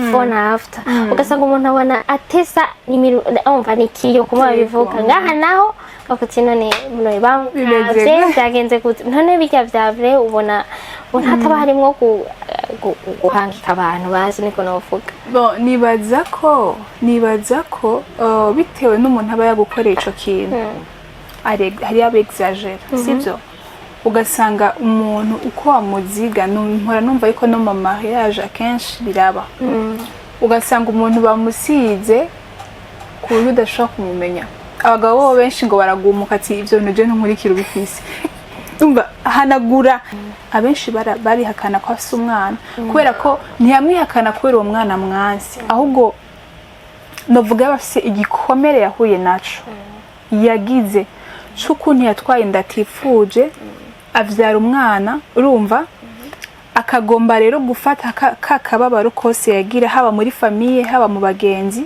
Before na after, ugasanga umuntu abona atesa umva ni ikiyo kumwe babivuga. Ngaha naho bakuti: "None none Bimeze bamukavye gute?" Byagenze gute none? Bijya vya vrai ubona hataba harimwo guhangika abantu bazi, niko novuga. Bon, nibaza ko bitewe n'umuntu aba yagukoreye ico kintu, hariyo aba exagera, sibyo? Ugasanga umuntu uko wamuziga, mpora numva yuko no mu mariage akenshi biraba, ugasanga umuntu bamusize ku buryo udashobora kumumenya. Abagabo bo benshi ngo baragumuka, ati: "Ibyo bintu je ntunkurikira ubifise." Umva, hanagura. Abenshi barihakana ko afise umwana, kubera ko ntiyamwihakana kubera uwo mwana mwansi, ahubwo novuga bafise igikomere yahuye naco, yagize c'ukuntu yatwaye inda atifuje, avyara umwana. Urumva, akagomba rero gufata ka kababaro kose yagira, haba muri famille, haba mu bagenzi,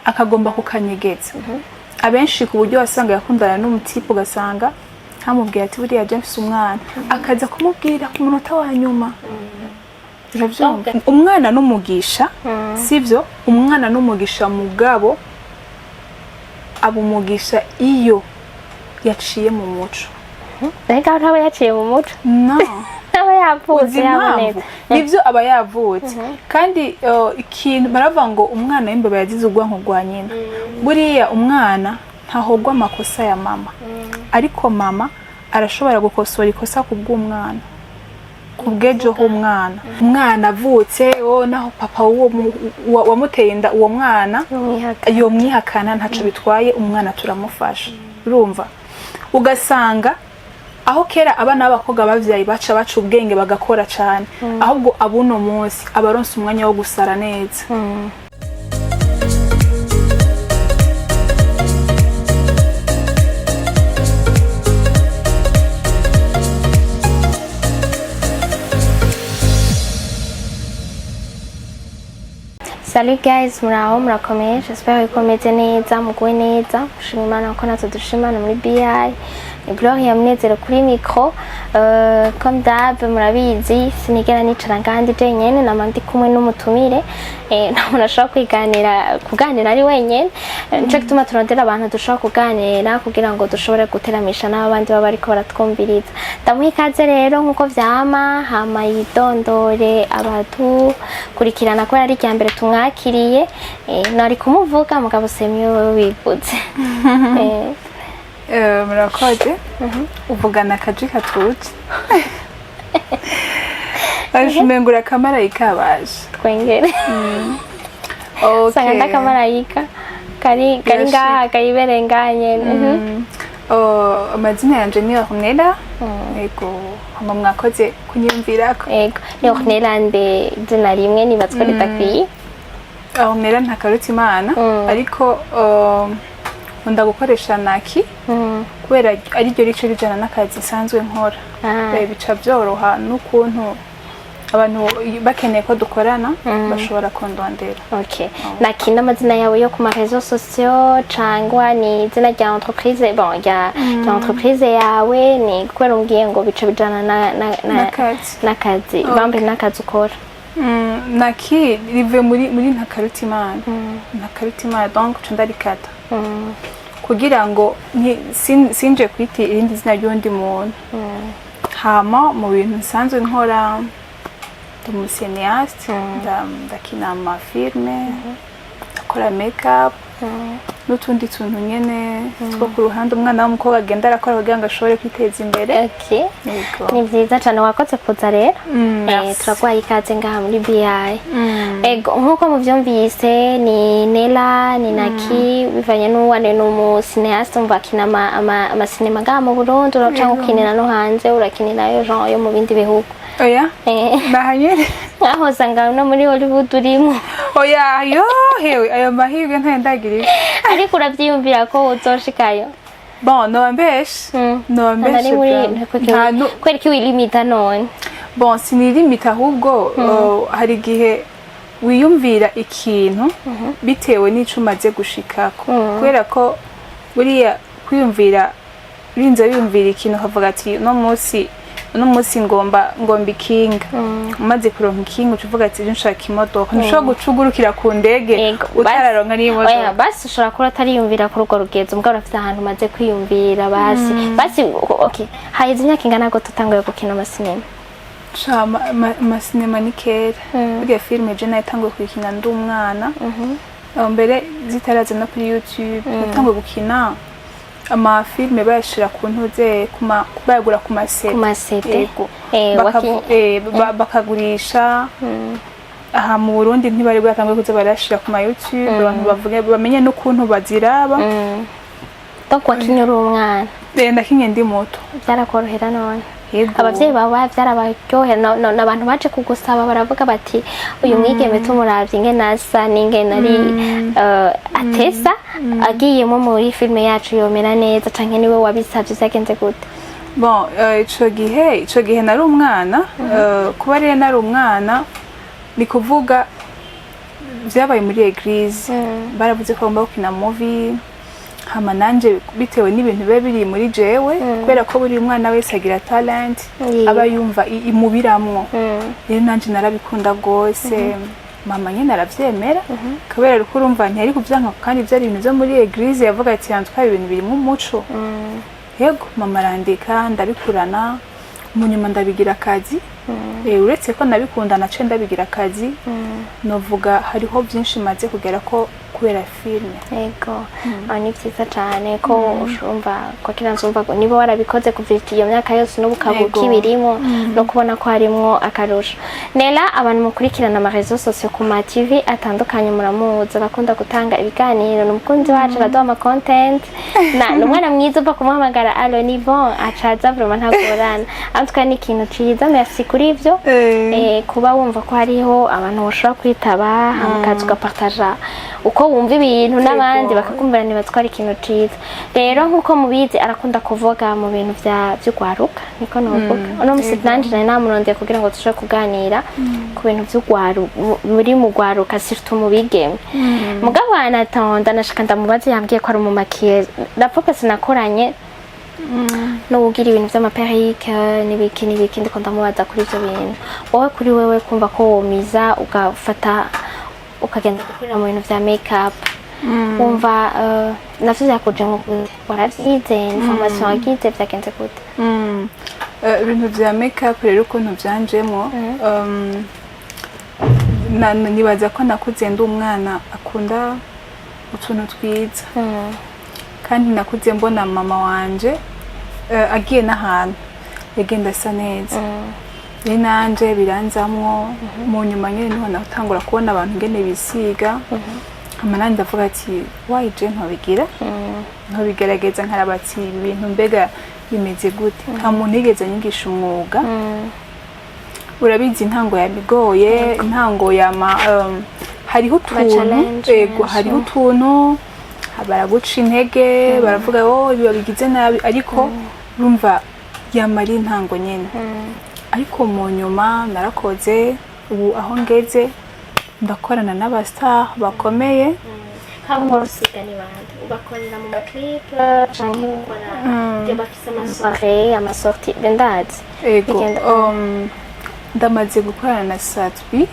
akagomba kukanyegeza. Abenshi ku buryo wasanga yakundana n'umu type, ugasanga ntamubwira ati: "Buriya je mfise umwana," akaza kumubwira ku munota wa nyuma. Uravyumva, umwana n'umugisha, sivyo? Umwana n'umugisha, mugabo aba umugisha iyo yaciye mu muco. Ariko ntaba yaciye mu muco. No. Aba yavutse Uzi impamvu? yabonetse. Nibyo, aba yavutse. Kandi ikintu baravuga ngo umwana w'imbeba yagize ubwonko bwa nyina. Buriya umwana ntahogwa amakosa ya mama, ariko mama arashobora gukosora ikosa ku bw'umwana, ku bw'ejo h'umwana. Umwana avutse, wo naho papa w'uwo wamuteye inda uwo mwana Umwihaka. yomwihakana, ntaco bitwaye, umwana turamufasha. Urumva, ugasanga aho kera abana b'abakobwa bavyaye baca baca ubwenge, bagakora cane, ahubwo abuno munsi abaronse umwanya wo gusara neza. Salut guys, muraho, murakomeye? J'espère ko mumeze neza, muguwe neza. Mushima Imana ko natwe dushimana muri BI. Ni Gloria Munezero kuri micro. Comme d'hab, murabizi, sinigera nicara ngandi jenyene, nama ndi kumwe n'umutumire. Nta muntu ashobora kwiganira kuganira ari wenyene. Nico gituma turondera abantu dushobora kuganira kugira ngo dushobore guteramisha n'abandi baba bariko baratwumviriza. Ndamuha ikaze rero nk'uko vyama, hama yidondore abadukurikirana kubera ari irya mbere tumwakiriye. Nari kumuvuga mugabo semye wewe wivuze. Murakoze. Uvugana akaji katuje, aje umenga akamarayika baje. Twengere. Usanga ndakamarayika kari Birashika. ngaha kayibereye ngaha nyene. Oh, amazina yanje ni Ornella. Yego, hama mwakoze kunyiyumvirako. Ego, ni Ornella nde? Izina rimwe nibatswe ridakwiye. Ornella Ntakarutimana. Ariko nkunda gukoresha Naki kubera ariryo rico rijana n'akazi nsanzwe nkora. Bica byoroha n'ukuntu abantu bakeneye ko dukorana bashobora kundondera. Okay. Naki n'amazina yawe yo ku ma réseaux sociaux cangwa ni izina rya entreprise, bon, rya entreprise yawe? Ni kubera umbwiye ngo bica bijana na N'akazi. N'akazi bambe, n'akazi ukora. Naki rivuye muri Ntakarutimana, Ntakarutimana, donc nca ndarikata kugira ngo sinje kwita irindi zina ry'undi muntu. Hama mu bintu nsanzwe nkora, ndi umu cinéaste, ndakina ama films, ndakora make-up n'utundi tuntu nyene two ku ruhande umwana w'umukobwa agenda arakora kugira ngo ashobore kwiteza imbere. Yego. Ni vyiza cane, wakoze kuza rero. Merci. Turaguhaye ikaze ngaha muri BI. Ego, nkuko muvyumvise, ni Nela, ni Naki, bivanye n'uwo ni umu cinéaste, umva akina amasinema ngaha mu Burundi, canke ukinira no hanze, urakinirayo genre yo mu bindi bihugu? Oya. Nahanyere. Nkaho usanga no muri Hollywood urimo. Oya, yo hewe, ayo mahirwe ntayo ndagirira. Ariko uravyiyumvira ko uzoshikayo? Bon, noba mbeshe. Noba Nari mbeshe muri vraiment. Nta kubera ko wilimita none? Bon, sinilimita, ahubwo hari igihe wiyumvira ikintu bitewe n'ico umaze gushikako, kubera ko buriya kwiyumvira, urinze wiyumvira ikintu ukavuga ati: "Uno munsi Uno munsi ngomba ikinga. Umaze kuronka ikinga, uca uvuga ati: "Ejo nshaka imodoka." Ntushobora guca ugurukira ku ndege Yego, utararonka n'imodoka. Oya, basi ushobora kuba utariyumvira kuri urwo rugezo, mugabo urafite ahantu umaze kwiyumvira. Basi okay, haheze imyaka ingana gute utanguye gukina amasinema? Sha, amasinema ni kera. Burya filime je natanguye kuyikina ndi umwana. Aho mbere zitaraza no kuri YouTube, natanguye gukina amafilime bayashira ku ntuze, bayagura ku ma CD. Ku ma CD. Yego. Bakagurisha aha mu Burundi. Ntibari bwatanguye kuza barashira ku ma YouTube, abantu bavuge bamenye n'ukuntu baziraba. Donc wakinye uri umwana? Ndakinye ndi muto. Byarakorohera none? Yego. Abavyeyi bawe byarabaryohera? N'abantu baje kugusaba baravuga bati: "Uyu mwigeme tumuravye ingene asa n'ingene ari atesa, agiyemo muri filime yacu yomera neza," canke niwe wabisavye? Vyagenze gute? Bon, ico gihe nari umwana. Kuba rero nari umwana, ni kuvuga vyabaye muri église. Baravuze ko bagomba gukina movie, hama nanje bitewe n'ibintu biba biri muri jewe, kubera ko buri mwana wese agira talent aba yumva imubiramwo. Rero nanje narabikunda rwose. Mama nyene aravyemera, kubera ko urumva ntiyari kuvyanka, kandi vyari ibintu vyo muri église. Yavuga ati: "Yantwaye ibintu birimwo umuco." Yego, mama arandika, ndabikurana. Mu nyuma ndabigira akazi. Uretse ko nabikunda, naciye ndabigira akazi. Novuga hariho byinshi maze kugera ko kubera filime. Yego. Ah, ni byiza cyane ko ushumva ko kira nzumva ko niba warabikoze kuva iyo myaka yose n'ubu ukaba ukibirimo, no kubona ko harimwo akarusho. Nella, abantu mukurikirana ama réseaux sociaux ku ma TV atandukanye muramuzi, arakunda gutanga ibiganiro, ni umukunzi wacu, araduha ama content na ni umwana mwiza. Uva kumuhamagara: "Allo, ni bon," acaza vraiment, ntagorana. En tout cas ni ikintu ciza, merci kuri ivyo. Kuba wumva ko hariho abantu bashobora kwitaba, hama ukaza ugapartaja uko wumva ibintu n'abandi bakakumvira, ntibatwara ikintu ciza. Rero nk'uko mubizi, arakunda kuvuga mu bintu vya vy'ugwaruka, niko novuga. Uno musi nanje nari namurondeye kugira ngo dushobore kuganira ku bintu vy'ugwaru muri mu gwaruka, surtout mu bigeme. Mugabo anatonda nashaka ndamubaze, yambwiye ko ari umu maquilleuse. Rapfa sinakoranye n'uwugira ibintu vy'ama perruque n'ibiki n'ibiki. Ndiko ndamubaza kuri ivyo bintu. Wowe, kuri wewe, kumva ko womiza ugafata ukagenda gukorera mu bintu vya make up, wumva navyo vyakuje nko gute? Waravyize? Ni formation wagize? Vyagenze gute? Ibintu vya make up rero, ukuntu vyanjemwo, nibaza ko nakuze ndi umwana akunda utuntu twiza, kandi nakuze mbona mama wanje agiye n'ahantu yagenda asa neza. Rero nanje biranzamwo. Mu nyuma nyene niho natangura kubona abantu ingene bisiga, hama nanje ndavuga ati: "Why je ntobigira, ntobigerageza, nkaraba ati ibi bintu mbega bimeze gute?" Nta muntu yigeze anyigisha umwuga. Urabizi, intango yabigoye, intango yama hariho utuntu challenge ego menshi. Hariho utuntu baraguca intege, baravuga: "Oh, ibi babigize nabi," ariko urumva yama ari intango nyene. Ariko mu nyuma narakoze, ubu aho ngeze ndakorana n'aba star bakomeye. Nk'abo nkora usiga ni bande? Ubakorera mu ma clip canke ukora ibyo bafise, ama soirée, ama sorties, ndazi? Ego. Bigenda Ndamaze gukorana na Sat-B,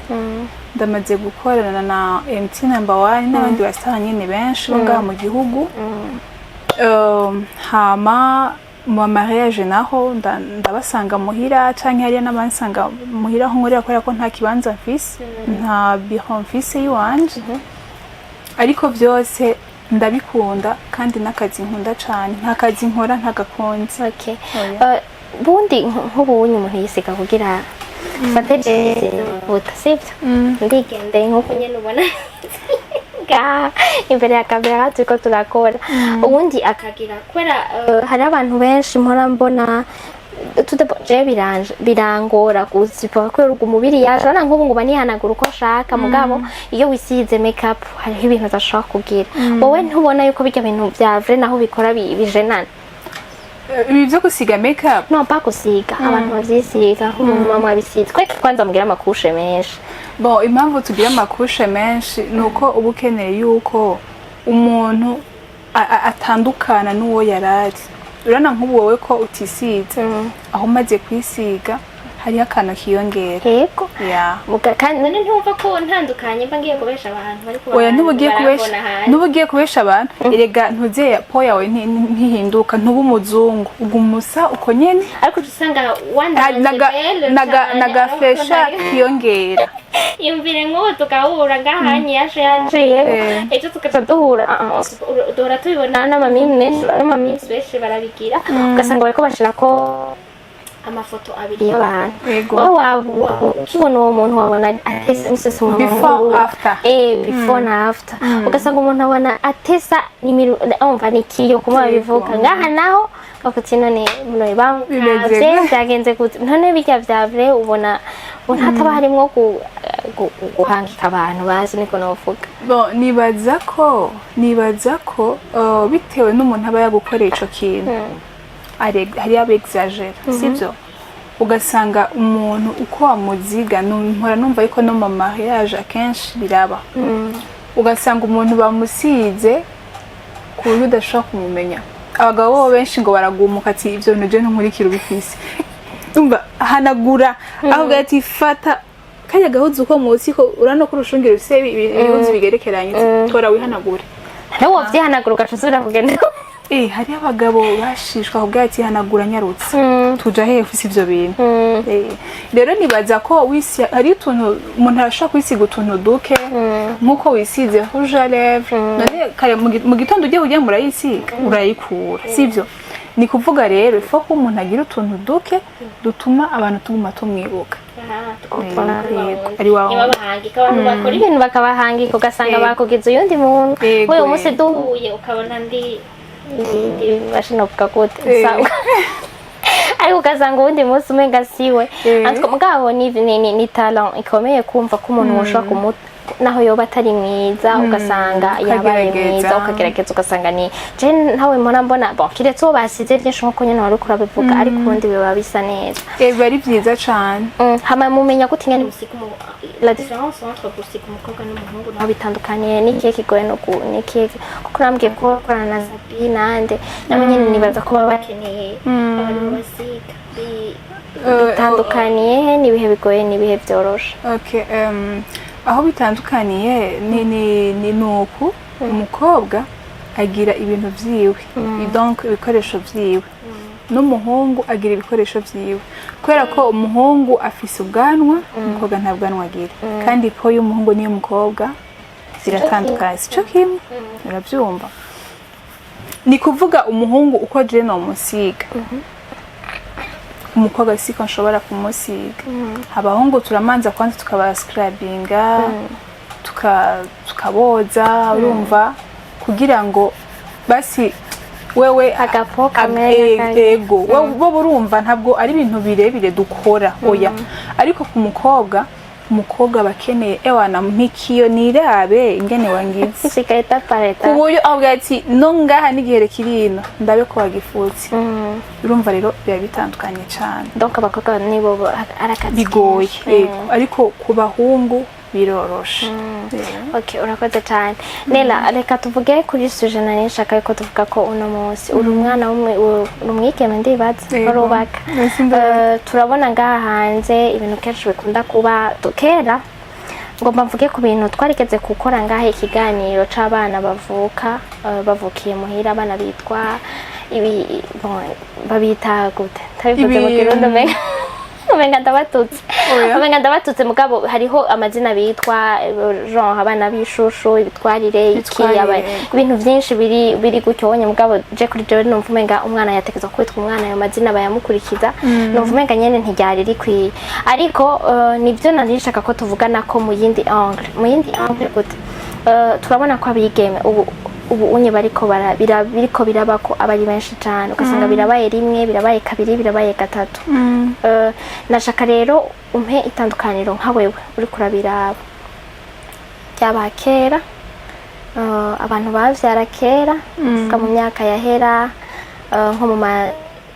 ndamaze gukorana na MT Number One n'abandi ba star nyine benshi bo ngaha mu gihugu. Hama mu mariage naho ndabasanga muhira, canke hariya n'abansanga muhira aho nkorera, kubera ko nta kibanza mfise, nta biro mfise yiwanje. Ariko vyose ndabikunda, kandi n'akazi nkunda cane. Nta kazi nkora ntagakunze. Okay. Oya. Bundi nk'ubunye umuntu yisiga kugira fate buta, sivyo? Ndigendeye nk'uko nyene ubona ngaha imbere ya kamera turiko turakora, ubundi akagira kubera hari abantu benshi mpora mbona je biranje birangora gusipa kubera ubwo umubiri yaje. Urabona nk'ubu ngo nihanagura uko nshaka, mugabo iyo wisize make up hariho ibintu udashobora kugira. Wowe ntubona yuko bijya bintu vya vrai naho bikora bijenana? Ibi vyo gusiga make up? No, pas gusiga, abantu bavyisiga nk'umuntu mama abisize kwe kwanza mugira ama couches menshi. Bon, impamvu tugira ama couches menshi ni uko uba ukeneye yuko umuntu atandukana n'uwo yarari. Urabona nk'ubu wowe ko utisize, aho umaze kwisiga hariho akantu kiyongera. Yego. Ya. Kandi none ntiwumva ko ntandukanye mba ngiye kubesha abantu bari Oya, ntuba ugiye kubesha, ntuba ugiye kubesha abantu. Erega ntuzeye peau yawe ntihinduka, ntuba umuzungu, uguma usa uko nyene. Ariko uca usanga wandanje belle cane, naga ariko fesha kiyongera. Yumvire nk'ubu tugahura ngahanye yaje yanciyeho, ejo tugaca duhura, duhora tubibona n'amamimi menshi, n'amamisi benshi barabigira, ugasanga bariko bashirako amafoto abiri y'abantu. Wowe ukibona uwo muntu wabona atesa n'isose umuntu. Before, after. Before na after, ugasanga umuntu abona atesa umva ni ikiyo kumwe babivuga ngaha naho bakuti none none Bimeze bamukavye gute? Byagenze gute none bijya vya vrai? Ubona hataba harimwo guhangika abantu bazi, niko novuga. Bon, nibaza ko bitewe n'umuntu aba yagukoreye ico kintu, hariyo abexagera, sibyo? Ugasanga umuntu uko wamuziga, mpora numva yuko no mu mariage akenshi biraba, ugasanga umuntu bamusize ku buryo udashobora kumumenya. Abagabo bo benshi ngo baragumuka, ati ibyo bintu je ntunkurikira ubifise, umva hanagura, ahubwo ati fata kajya gahuzu ko munsi, ko urabona ko urushungiro rufise ibihuzu bigerekeranye, ati, tora wihanagure. Nawe wovyihanagura ugaca usubira kugenda. Hariho abagabo bashishwa kubwira ati hanagura nyarutse, tuja hehe ufise ivyo bintu? Rero nibaza ko wisi hari utuntu umuntu arashobora kwisiga, utuntu duke, nk'uko wisize rouge à lèvres. None kare mu gitondo ugiye kugira ngo urayisiga, urayikura, sivyo? Ni kuvuga rero ifo ko umuntu agira utuntu duke dutuma abantu tuguma tumwibuka. Yego, ari wa wundi. Ntibabahangika, abantu bakora ibintu bakabahangika, ugasanga bakugize uyundi muntu. Wewe umunsi duhuye ukabona ndi bashinovuga gute? Sawa. Ariko ugasanga uwundi munsi umenga siwe. Ariko mugabo ni talent ikomeye kumva ko umuntu woshobora kumu naho yoba atari mwiza, ugasanga yabaye Ukagerageza. mwiza, ukagerageza ugasanga ni je ntawe mbona mbona. Bon, kiretse uwo basize byinshi nkuko nyene wari urabivuga, ariko ubundi biba bisa neza. Biba ari byiza cane. Hama mumenya gute ingene musiga la différence entre gusiga umukobwa n'umuhungu, naho bitandukaniye n'ikihe kigoye no n'ikihe? Kuko urambwiye ko bakorana na Zabi nande, nabo nyene nibaza ko baba bakeneye abantu basiga. Bitandukaniye he? N'ibihe bigoye n'ibihe byoroshe? Okay, aho bitandukaniye ni nuku umukobwa agira ibintu vyiwe, donc ibikoresho vyiwe, n'umuhungu agira ibikoresho vyiwe, kubera ko umuhungu afise ubwanwa, umukobwa nta bwanwa agira, kandi peau y'umuhungu n'iy'umukobwa ziratandukanye, sico kimwe, uravyumva? Ni kuvuga umuhungu uko je nomusiga, umukobwa siko nshobora kumusiga. Abahungu turamanza kwanza tukabascrabinga, tukaboza, urumva, kugira ngo basi wewe Agapo kamere ego, bo burumva ntabwo ari ibintu birebire dukora, oya. Ariko ku mukobwa, umukobwa aba akeneye ewana mpikiyo nirabe ingene wangize Sigahita pareta. Ku buryo avuga ati no ngaha n'igihere kiri ino ndabe ko wagifutse. Urumva rero biba bitandukanye cyane. Donc abakobwa nibo ari akazi Bigoye. kenshi. Yego, ariko ku bahungu biroroshe. Okay, urakoze cyane Nela. Reka tuvuge kuri sujet nari nshaka yuko tuvuga ko uno munsi uri umwana w'umwe, uri umwigeme, ndibaza Yego. warubaka. Mbese ndabona. Turabona ngaha hanze ibintu kenshi bikunda kuba kera. Ngomba mvuge ku bintu twarigeze gukora ngaha, ikiganiro c'abana bavuka, bavukiye muhira, abana bitwa ibi, bon, babita gute? Ntabivuze mu Kirundi umenga ndabatutse. Oya. Umenga ndabatutse, mugabo hariho amazina bitwa, genre abana b'ishushu, ibitwarire iki, Ibitwarire. Ibintu byinshi biri gutyo wonye. Mugabo je kuri jewe numva umenga umwana yatekerezwa kwitwa umwana, ayo mazina bayamukurikiza, numva umenga nyene ntiryari rikwiye. Ariko nibyo nari nshaka ko tuvugana ko mu yindi angle. Mu yindi angle gute? Turabona ko abigeme ubu unye bariko biriko biraba ko abari benshi cane, ugasanga birabaye rimwe, birabaye kabiri, birabaye gatatu. Nashaka rero umpe itandukaniro nka wewe uriko urabiraba byaba kera, abantu bavyara kera, kuvuga mu myaka yahera, nko mu ma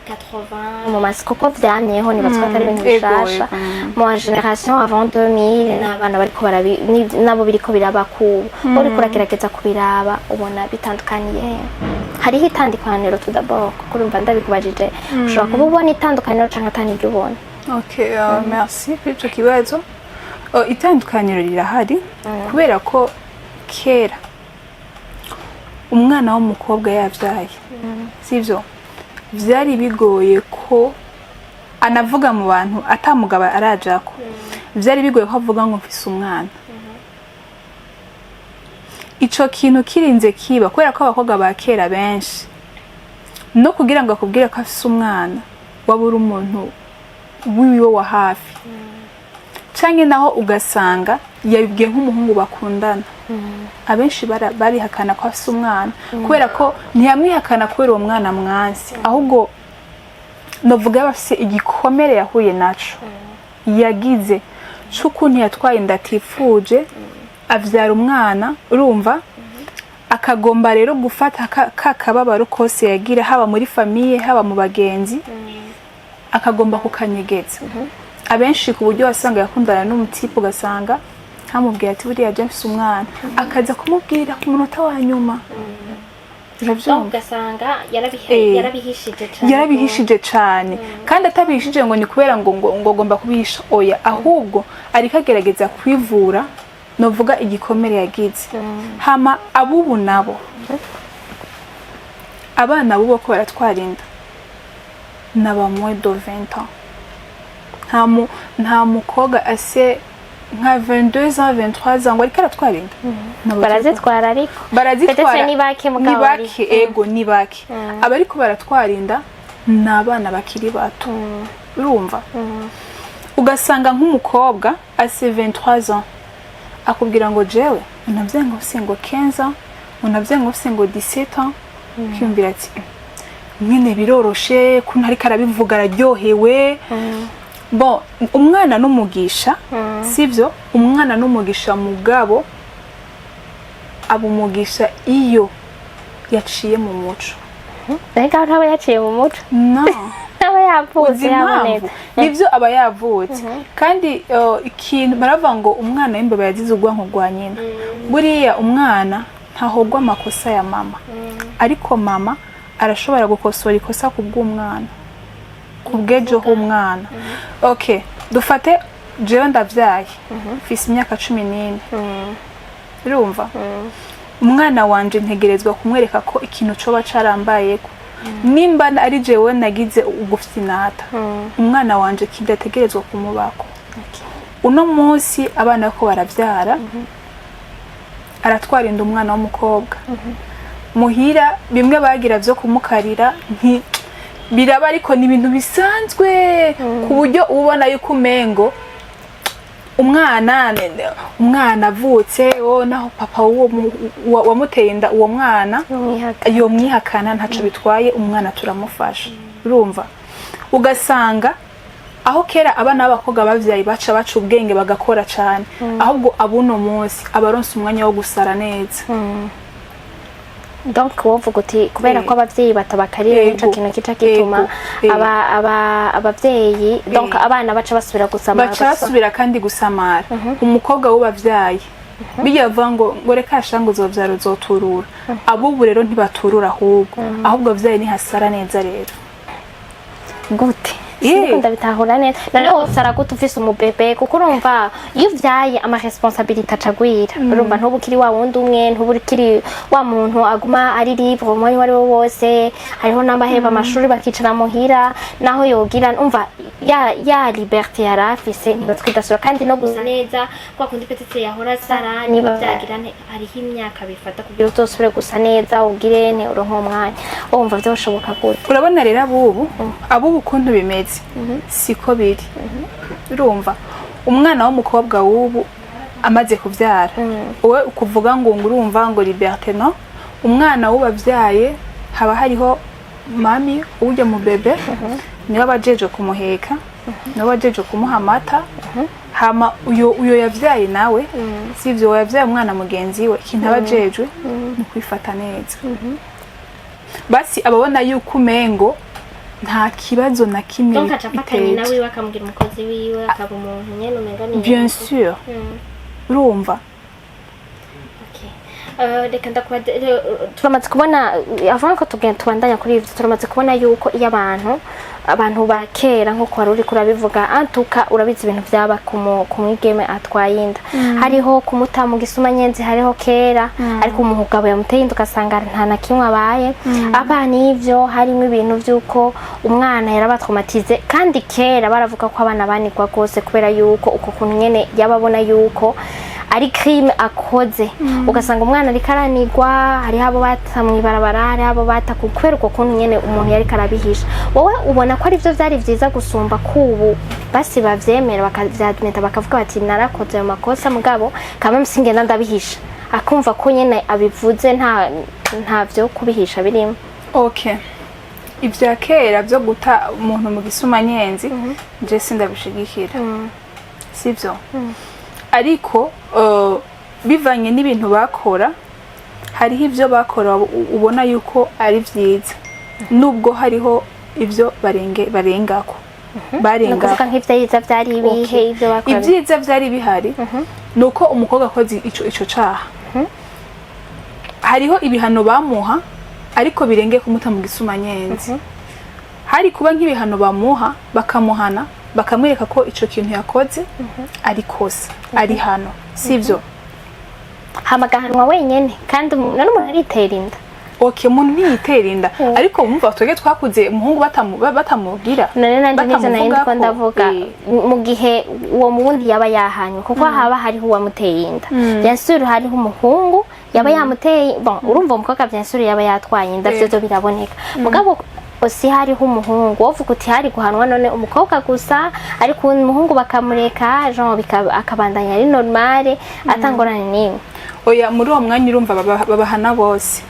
80 mu masi, kuko vyamyeho, nibaza ko atari ibintu bishasha. Ego. Mu génération avant 2000 n'abana bariko barabi nabo biriko biraba kubu, uriko uragerageza kubiraba, ubona bitandukaniye he? Hariho itandukaniro? Tout d'abord, kuko urumva ndabikubajije, ushobora kuba ubona itandukaniro canke ataniryo ubona. Ok, merci kuri ico kibazo. Itandukaniro rirahari, kubera ko kera umwana w'umukobwa yavyaye, sivyo, vyari bigoye ko anavuga mu bantu atamugabo arajako. Vyari bigoye ko avuga ngo mfise umwana. Ico kintu kirinze kiba kubera ko abakobwa ba kera benshi, no kugira ngo akubwire ko afise umwana, waba uri umuntu wiwe wa hafi, canke naho ugasanga yabibwiye nk'umuhungu bakundana. Abenshi barihakana ko afise umwana, kubera ko ntiyamwihakana kubera uwo mwana mwansi, ahubwo novuga yaba afise igikomere yahuye naco, yagize c'ukuntu yatwaye inda atifuje, avyara umwana. Urumva, akagomba rero gufata ka kababaro kose yagira, haba muri famille, haba mu bagenzi, akagomba kukanyegeza. Abenshi ku buryo wasanga yakundana n'umu type, ugasanga ntamubwira ati buriya je mfise umwana, akaza kumubwira ku munota wa nyuma. Uravyumva? Ugasanga yarabihishije cane. Yarabihishije cane, kandi atabihishije ngo ni kubera ngo agomba kubihisha, oya, ahubwo ariko agerageza kwivura, novuga igikomere yagize. Hama abubu nabo, abana bubo ko baratwara inda naba moins de 20 ans. Nta mukobwa ase nka 22 ans, 23 ans ngo ariko aratwara inda. Nabo Barazitwara ariko. Barazitwara. Peut-être ni bake, mugabo ni bake. Ego, ni bake. Abariko baratwara inda ni abana bakiri bato. Urumva, ugasanga nk'umukobwa ase 23 ans akubwira ngo jewe unavye ngo mfise ngo 15 ans, unavye ngo mfise ngo 17 ans, ukiyumvira ati nyine biroroshe kuntu ariko arabivuga, araryohewe. Bon, umwana n'umugisha, sivyo? Umwana n'umugisha, mugabo aba umugisha iyo yaciye mu muco. Ariko ntaba yaciye mu muco. No. Aba yavutse Uzi impamvu? yabonetse. Nivyo, aba yavutse. Kandi ikintu baravuga ngo umwana w'imbeba yagize ubwonko rwa nyina. Buriya umwana ntahogwa amakosa ya mama, ariko mama arashobora gukosora ikosa ku bw'umwana, ku bw'ejo h'umwana. Okay, dufate jewe ndavyaye, mfise imyaka 14. Urumva, umwana wanje ntegerezwa kumwereka ko ikintu coba carambayeko, nimba ari jewe nagize ugufinata, umwana wanje kidategerezwa kumubako. Uno munsi abana ko baravyara, aratwara inda umwana w'umukobwa muhira, bimwe bagira vyo kumukarira nti biraba, ariko ni ibintu bisanzwe, ku buryo uba ubona yuko umengo umwana avutse, wo naho papa w'uwo wamuteye inda uwo mwana Umwihaka. yomwihakana, ntaco bitwaye, umwana turamufasha. Urumva, ugasanga aho kera abana b'abakobwa bavyaye baca ubwenge, bagakora cane, ahubwo abuno munsi abaronse umwanya wo gusara neza. Donc wovuga uti kubera ko abavyeyi batabakarira, nico kintu kica gituma aba abavyeyi, donc abana baca basubira gusamara. Baca basubira kandi gusamara. Umukobwa w'ubavyaye bijya bavuga ngo reka sha, ngo uzovyara uzoturura. Abubu rero ntibaturura, ahubwo abavyeyi nihasara neza rero. Gute? Siniko ndabitahura neza. Noneho usara gute ufise umubebe? Kuko urumva iyo uvyaye, ama responsabilité acagwira. Urumva ntuba ukiri wa wundi umwe, ntuba ukiri wa muntu aguma ari libre umwanya uwo ari wo wose. Hariho n'abaheba amashuri bakicara muhira, naho yogira, umva ya liberté yari afise ntibatwidasura. Kandi no gusa neza kwa kundi peut-être yahora asara, niba vyagira nte, hariho imyaka bifata kugira uzosubire gusa neza, ugire nte, uronke umwanya. Wumva vyoshoboka gute? Urabona rero, abubu ukuntu bimeze siko biri. Urumva, umwana w'umukobwa w'ubu amaze kuvyara, wowe ukuvuga ngo urumva ngo liberté, no umwana w'ubavyaye haba hariho mami ujya mu bébé, niwe aba ajejwe kumuheka, niwe aba ajejwe kumuha amata. Hama uyo yavyaye nawe, sivyo, uwo yavyaye umwana mugenzi we, ikintu aba ajejwe ni ukwifata neza. Basi ababona yuko umengo Nta kibazo na kimwe Donc aca afata nyina biteje. wiwe akamugira umukozi wiwe, akaba umuntu nyene umenga ni Bien sûr. Urumva. Okay. Reka ndakubaze, turamaze kubona, avant ko tugenda tubandanya kuri ivyo, turamaze kubona yuko iyo abantu ba kera, nkuko wari uriko urabivuga, antuka urabizi ibintu vyaba ku mwigeme atwaye inda, hariho kumuta mu gisumanyenzi, hariho kera, ariko umugabo yamuteye inda ugasanga nta na kimwe abaye. Abana ivyo harimo ibintu vy'uko umwana yarabatraumatize, kandi kera baravuga ko abana banigwa rwose kubera yuko uko kuntu nyene yababona yuko ari crime akoze, ugasanga umwana ariko aranigwa, hariho abo bata mw'ibarabara, hariho abo bata kubera uko kuntu nyene umuntu yariko arabihisha. Wowe ubona ko arivyo vyari vyiza gusumba kubu basi bavyemera, bakavyadmeta, bakavuga bati narakoze ayo makosa, mugabo kamwe singenda ndabihisha, akumva ko nyene abivuze nta vyo kubihisha birimo? Okay, ivya kera vyo guta umuntu mu gisumanyenzi je sindabishigikira, sivyo, ariko bivanye n'ibintu bakora, hariho ivyo bakora ubona yuko ari vyiza, nubwo hariho ivyo barengako. Ni Barengako. ukuvuga nk'ivyiza vyari ibihe? Okay. Ivyo bakora? Ibyiza vyari bihari ni uko umukobwa akoze ico caha, hariho ibihano bamuha, ariko birengeye kumuta mu gisumanyenzi. Hari kuba nk'ibihano bamuha, bakamuhana, bakamwereka ko ico kintu yakoze ari kosa, ari hano, sivyo? Hama agahanwa wenyene, kandi none umuntu aritera inda. Okay, umuntu ntiyitera inda, ariko wumva twebwe twakuze umuhungu batamugira None nanje nivyo nari ndiko batamuvugako. ndavuga. Mu gihe uwo muwundi yaba yahanywe, kuko haba hariho uwamuteye inda, bien sûr hariho umuhungu yaba yamuteye, bon, urumva umukobwa bien sûr yaba yatwaye inda, vyo biraboneka, mugabo osi hariho umuhungu, wovuga uti hari guhanwa none umukobwa gusa, ariko umuhungu bakamureka, genre akabandanya ari normale, atangorane n'imwe? Oya, muri uwo mwanya urumva babahana bose,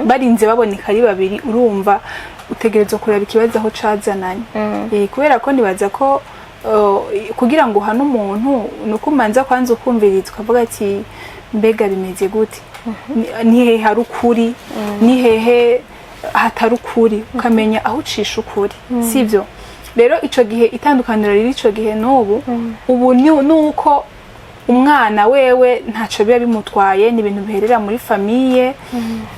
barinze baboneka ari babiri. Urumva utegerezwa kureba ikibazo aho cazananye. Kubera ko nibaza ko kugira ngo uhane umuntu ni uko umanza kwanza ukumviriza, ukavuga ati mbega bimeze gute? Ni hehe hari ukuri, ni hehe hatari ukuri, ukamenya aho ucisha ukuri, sivyo? Rero ico gihe itandukaniro riri ico gihe n'ubu, ubu ni nuko umwana wewe ntaco biba bimutwaye, ni ibintu biherera muri famille,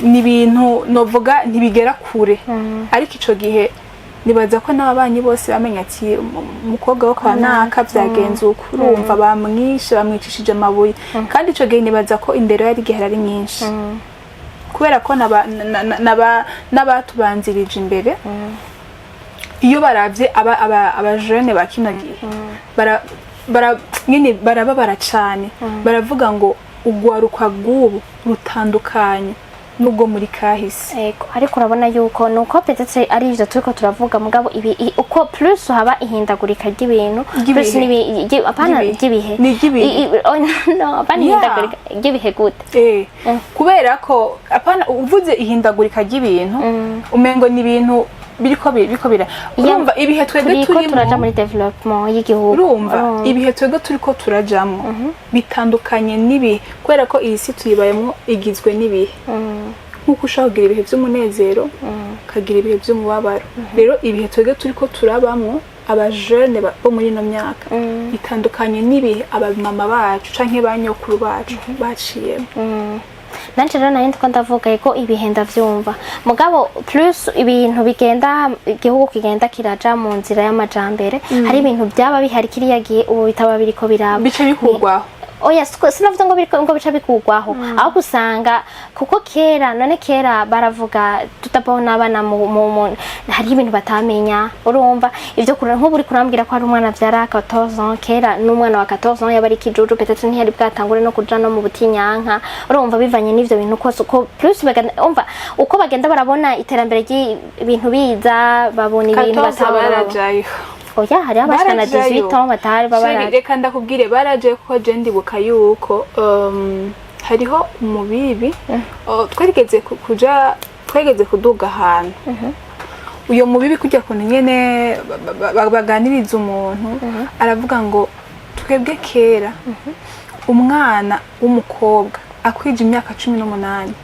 ni ibintu novuga ntibigera kure. Ariko ico gihe nibaza ko n'ababanyi bose bamenya ati umukobwa wo kwa naka vyagenze uku, urumva bamwishe, bamwicishije amabuye. Kandi ico gihe nibaza ko indero yari igihari ari nyinshi, kubera ko n'abatubanzirije imbere, iyo baravye abajene ba kino gihe, nyene barababara cane, baravuga ngo ugwaruka rw'ubu rutandukanye n'ubwo muri kahise. Ego, ariko urabona yuko nuko peut-être ari ivyo turiko turavuga, mugabo ibi uko plus haba ihindagurika ry'ibintu, Ry'ibihe. plus apana Ry'ibihe. ry'ibihe. Ni ry'ibihe. Oh, no, apana ihindagurika ry'ibihe gute? Kubera ko apana uvuze ihindagurika ry'ibintu, umengo ni ibintu biriko bira, urumva ibihe twebwe Turiko turimo turaja muri développement y'igihugu. Urumva ibihe twebwe turiko turajamwo bitandukanye n'ibihe, kubera ko iyi si tuyibayemwo igizwe n'ibihe. Nk'uko ushobora kugira ibihe by'umunezero, ukagira ibihe by'umubabaro, rero ibihe twebwe turiko turabamwo abajene bo muri ino myaka bitandukanye n'ibihe abamama bacu canke ba nyokuru bacu baciyemo. Nanje rero nari ndiko ndavuga ko ibihe ndavyumva, mugabo plus ibintu bigenda, igihugu kigenda kiraja mu nzira y'amajambere, hari ibintu byaba bihari kiriya gihe ubu bitaba biriko biraba. Bice bikurwaho. Oya, sinavuze ngo biriko ngo bica bikurwaho, ahubwo usanga kuko kera, none kera baravuga tutabaho n'abana mu hari ibintu batamenya. Urumva ivyo kura nk'ubu uri kurambwira ko hari umwana avyara 14 ans, kera n'umwana wa 14 ans yaba ari ikijuju, peut-être ntiyari bwatangure no kuja no mu butinyanka. Urumva bivanye n'ivyo bintu kose, uko plus bagenda, umva uko bagenda barabona iterambere ry'ibintu biza, babona ibintu 14 batabona. Barajayo. Oya, hariho abashikana Barajayo. 18 ans batari Chéri, baba. reka ndakubwire, barajayo, kuko je ndibuka yuko hariho umubibi, twarigeze kuja, twageze kuduga ahantu, uyo mubibi kujya kuntu nyene baganiriza umuntu, aravuga ngo twebwe kera umwana w'umukobwa akwije imyaka 18.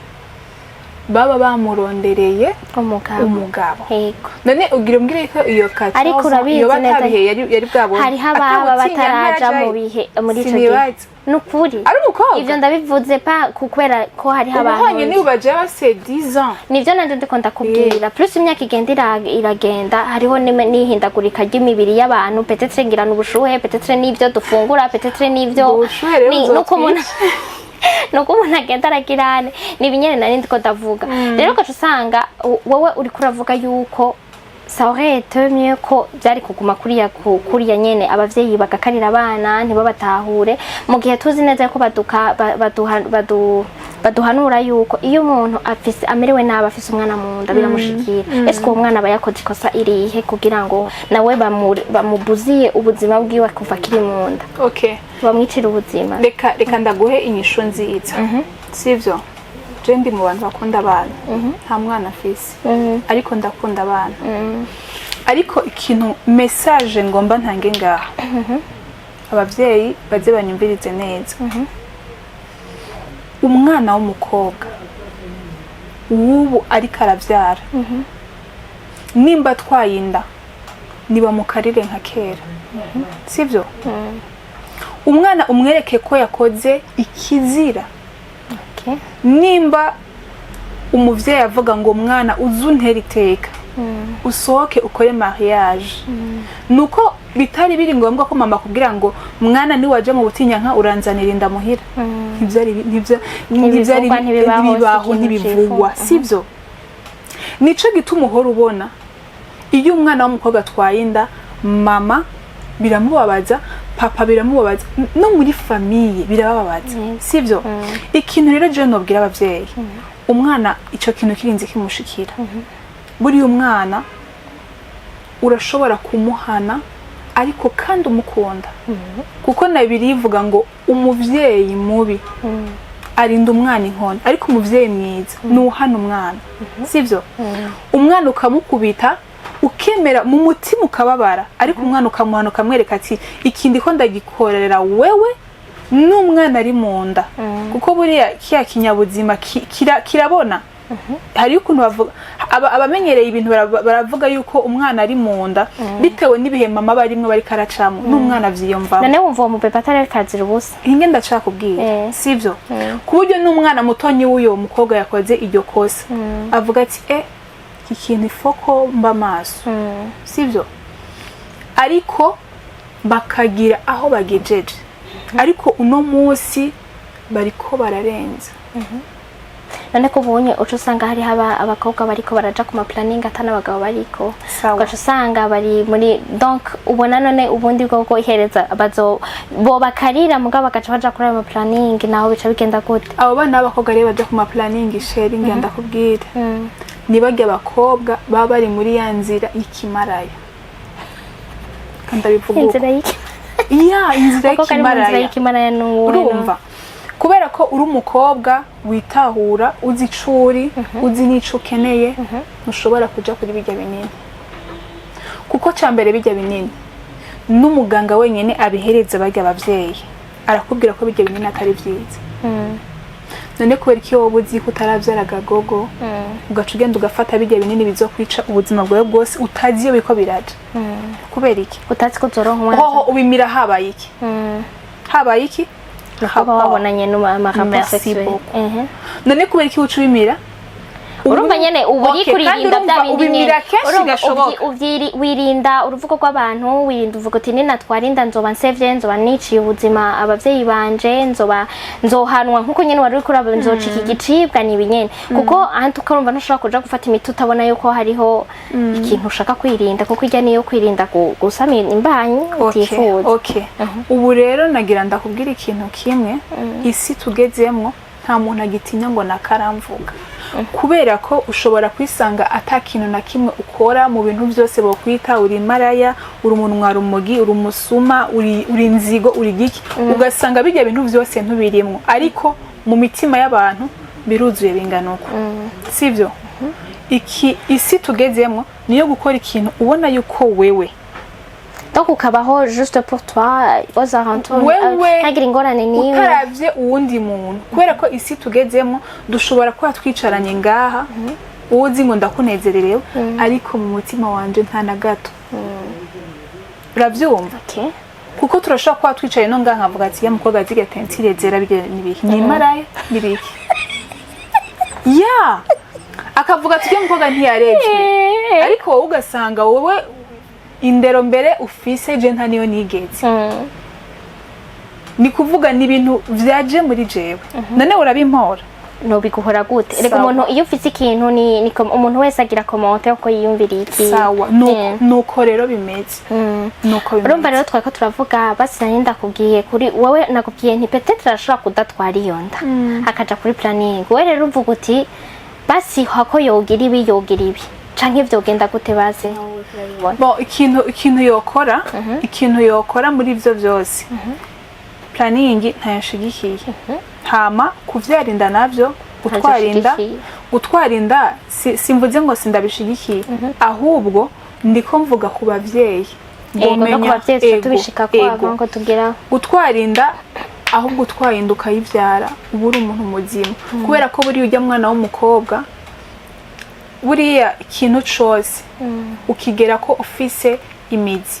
Baba bamurondereye umugabo. Umugabo. Yego. None ugira umbwire ko iyo 14 Ariko urabizi yoba neza- atabihe yari bwabone? Hariho ababa Atawutinya bataraja ntarajayo. mu bihe muri ico gihe. Sinibaza. Nukuri. Ari umukobwa? Ivyo ndabivuze pa kubera ko hariho ubuhanye abantu nibo baja bafise 10 ans. Nivyo nanje ndiko ndakubwira. Plus imyaka igenda iragenda, hariho n'ihindagurika ry'imibiri y'abantu, peut-être ngirana ubushuhe, peut-être n'ivyo dufungura, peut-être n'ivyo Ubushuhe rero nuko umuntu buzotwica. Nuko umuntu agenda aragirane ni ibinyene nari ndiko ndavuga. Rero ugaca usanga wowe uriko uravuga yuko ça aurait été mieux ko byari kuguma kuriya kuriya nyene, abavyeyi bagakarira abana ntibabatahure, mu gihe tuzi neza ko baduka baduha baduhanura yuko iyo umuntu afise amerewe nabi, afise umwana mu nda, biramushikira. Ese uwo mwana aba yakoze ikosa irihe kugira ngo nawe bamubuziye ubuzima bwiwe kuva akiri mu nda, Okay. bamwicira ubuzima? Reka ndaguhe inyishu nziza, sivyo? Je ndi mu bantu bakunda abana. Nta mwana afise, ariko ndakunda abana. Ariko ikintu, message ngomba ntange ngaha, abavyeyi baze banyumvirize neza: umwana w'umukobwa w'ubu ariko aravyara, nimba atwaye inda, nibamukarire nka kera, sivyo? Umwana umwereke ko yakoze ikizira. Nimba umuvyeyi avuga ngo mwana, uzuntere iteka, usohoke ukore mariage, nuko bitari biri ngombwa ko mama akubwira ngo mwana, niwaje mu butinyanka uranzanira inda muhira. Ntivyari ntivyari Ntibivugwa, ntibibaho, si ntibibaho, ikintu ntibivugwa, cifuza. Sivyo? Nico gituma uhora ubona iyo umwana w'umukobwa atwaye inda, mama biramubabaza, papa biramubabaza, no muri famille birababaza, sivyo? Ikintu rero je nobwira abavyeyi, umwana ico kintu kirinze kimushikira, buriya umwana urashobora kumuhana ariko kandi umukunda, kuko na birivuga ngo umuvyeyi mubi arinda umwana inkoni, ariko umuvyeyi mwiza ni uhana umwana, sivyo? Umwana ukamukubita, ukemera mu mutima ukababara, ariko umwana ukamuhana, ukamwereka ati ikindi ko ndagikorera wewe n'umwana ari mu nda, kuko buriya kiya kinyabuzima kirabona. Hariyo ukuntu bavuga, abamenyereye ibintu baravuga yuko umwana ari mu nda, bitewe n'ibihe mama barimwe bariko aracamo, n'umwana avyiyumvamo. None wumva uwo mubebe atari kazira ubusa? Hinge ndacakubwira. Sivyo? Ku buryo n'umwana mutonyi w'uyo mukobwa yakoze iryo kosa avuga ati iki kintu ifoko mba maso, sivyo? Ariko bakagira aho bagejeje, ariko uno munsi bariko bararenza. None ko ubonye uca usanga hariho abakobwa bariko baraja ku ma planning atari abagabo bariko, ugaca usanga bari muri, donc ubona none ubundi bwo ihereza bazo bo bakarira, mugabo bagaca baja kuri ayo ma planning, naho bica bigenda gute? Abo bana b'abakobwa rero baja ku ma planning, chérie, ngenda ndakubwira, ni barya abakobwa baba bari muri ya nzira y'ikimaraya, kandi abivuga uko. Inzira y'iki? Ya inzira Kuko kari mu nzira y'ikimaraya. Y'ikimaraya n'uwo? Urumva, kubera ko uri umukobwa witahura, uzi ico uri, uzi n'ico ukeneye, ntushobora kuja kuri bijya binini, kuko ca mbere bijya binini n'umuganga wenyine abihereza barya abavyeyi arakubwira ko bijya binini atari vyiza. None kubera ko wowe uzi ko utaravyara gagogo, ugaca ugenda ugafata bijya binini bizokwica ubuzima bwawe bwose, utazi iyo biriko biraja, kubera iki? Utazi ko uzoronka umwana. Hoho ubimira habaye iki? Habaye iki? Kuba wabonanye n'ama rapport Merci sexuel. beaucoup. None kubera iki uca ubimira? Urumva nyene uba uri Okay, kandi kuririnda bya urumva bindi nyene. ubimira kenshi Urumva gashoboka. Wirinda uruvugo rw'abantu, wirinda uvuga uti ninatwara inda nzoba nsevye, nzoba niciye ubuzima abavyeyi banje, nzoba nzohanwa, nkuko nyene wari uriko uraba nzocika igicibwa. Ni ibinyene kuko ahandi ukarumva ntushobora kuja gufata imiti utabona yuko hariho ikintu ushaka kwirinda, kuko irya niyo kwirinda gusama imbanyi utifuza. Okay. Ubu rero nagira ndakubwira ikintu kimwe: isi tugezemwo nta muntu agitinya ngo nakaramvuga, kubera ko ushobora kwisanga ata kintu na kimwe ukora mu bintu byose bokwita uri maraya, uri umunwa rumogi, uri umusuma, uri inzigo, uri giki, ugasanga bijya bintu byose ntubirimwo, ariko mu mitima y'abantu biruzuye bingana uko, sivyo? Iki isi tugezemwo niyo gukora ikintu ubona yuko wewe Donc ukabaho juste pour toi, aux alentours, Wewe ntagire ingorane n'imwe. Utaravye uwundi muntu, kubera ko isi tugezemo dushobora kuba twicaranye ngaha, uzi ngo ndakunezererewe, ariko mu mutima wanje nta na gato. Uravyumva? Okay. Kuko turashobora kuba twicaye no ngaha nkavuga ati: "Ya mukobwa aziga teinture zera, bijya n'ibiki, ni maraya n'ibiki." Ya akavuga ati: "Ujya mukobwa ntiyarezwe." Ariko wowe ugasanga wowe indero mbere ufise, je nta niyo nigeze. Ni kuvuga ni ibintu vyaje muri jewe, none urabimpora. Nobiguhora gute reka? Sawa. Umuntu iyo ufise ikintu ni umuntu wese agira commentaire uko yiyumviriye ikintu. Sawa, nuko rero bimeze, nuko bimeze. Urumva rero twariko turavuga, basi nari ndakubwiye kuri wowe, nakubwiye nti peut-être arashobora kudatwara iyo nda akaja kuri planning. Wowe rero uvuga uti basi hako yogira ibi, yogira ibi, canke vyogenda gute? Basi urabibona. Bon, ikintu yokora muri ivyo vyose, planning ntayashigikiye, hama kuvyara inda navyo, gutwara inda, Ntazishigikiye. gutwara inda simvuze ngo sindabishigikiye, ahubwo ndiko mvuga ku bavyeyi. Ego, no ku bavyeyi tuca tubishika ko ego. ngo tugira Gutwara inda, ahubwo utwaye inda ukayibyara uba uri umuntu muzima, kubera ko buriya ujya mwana w'umukobwa, buriya ikintu cose ukigera ko ufise imizi.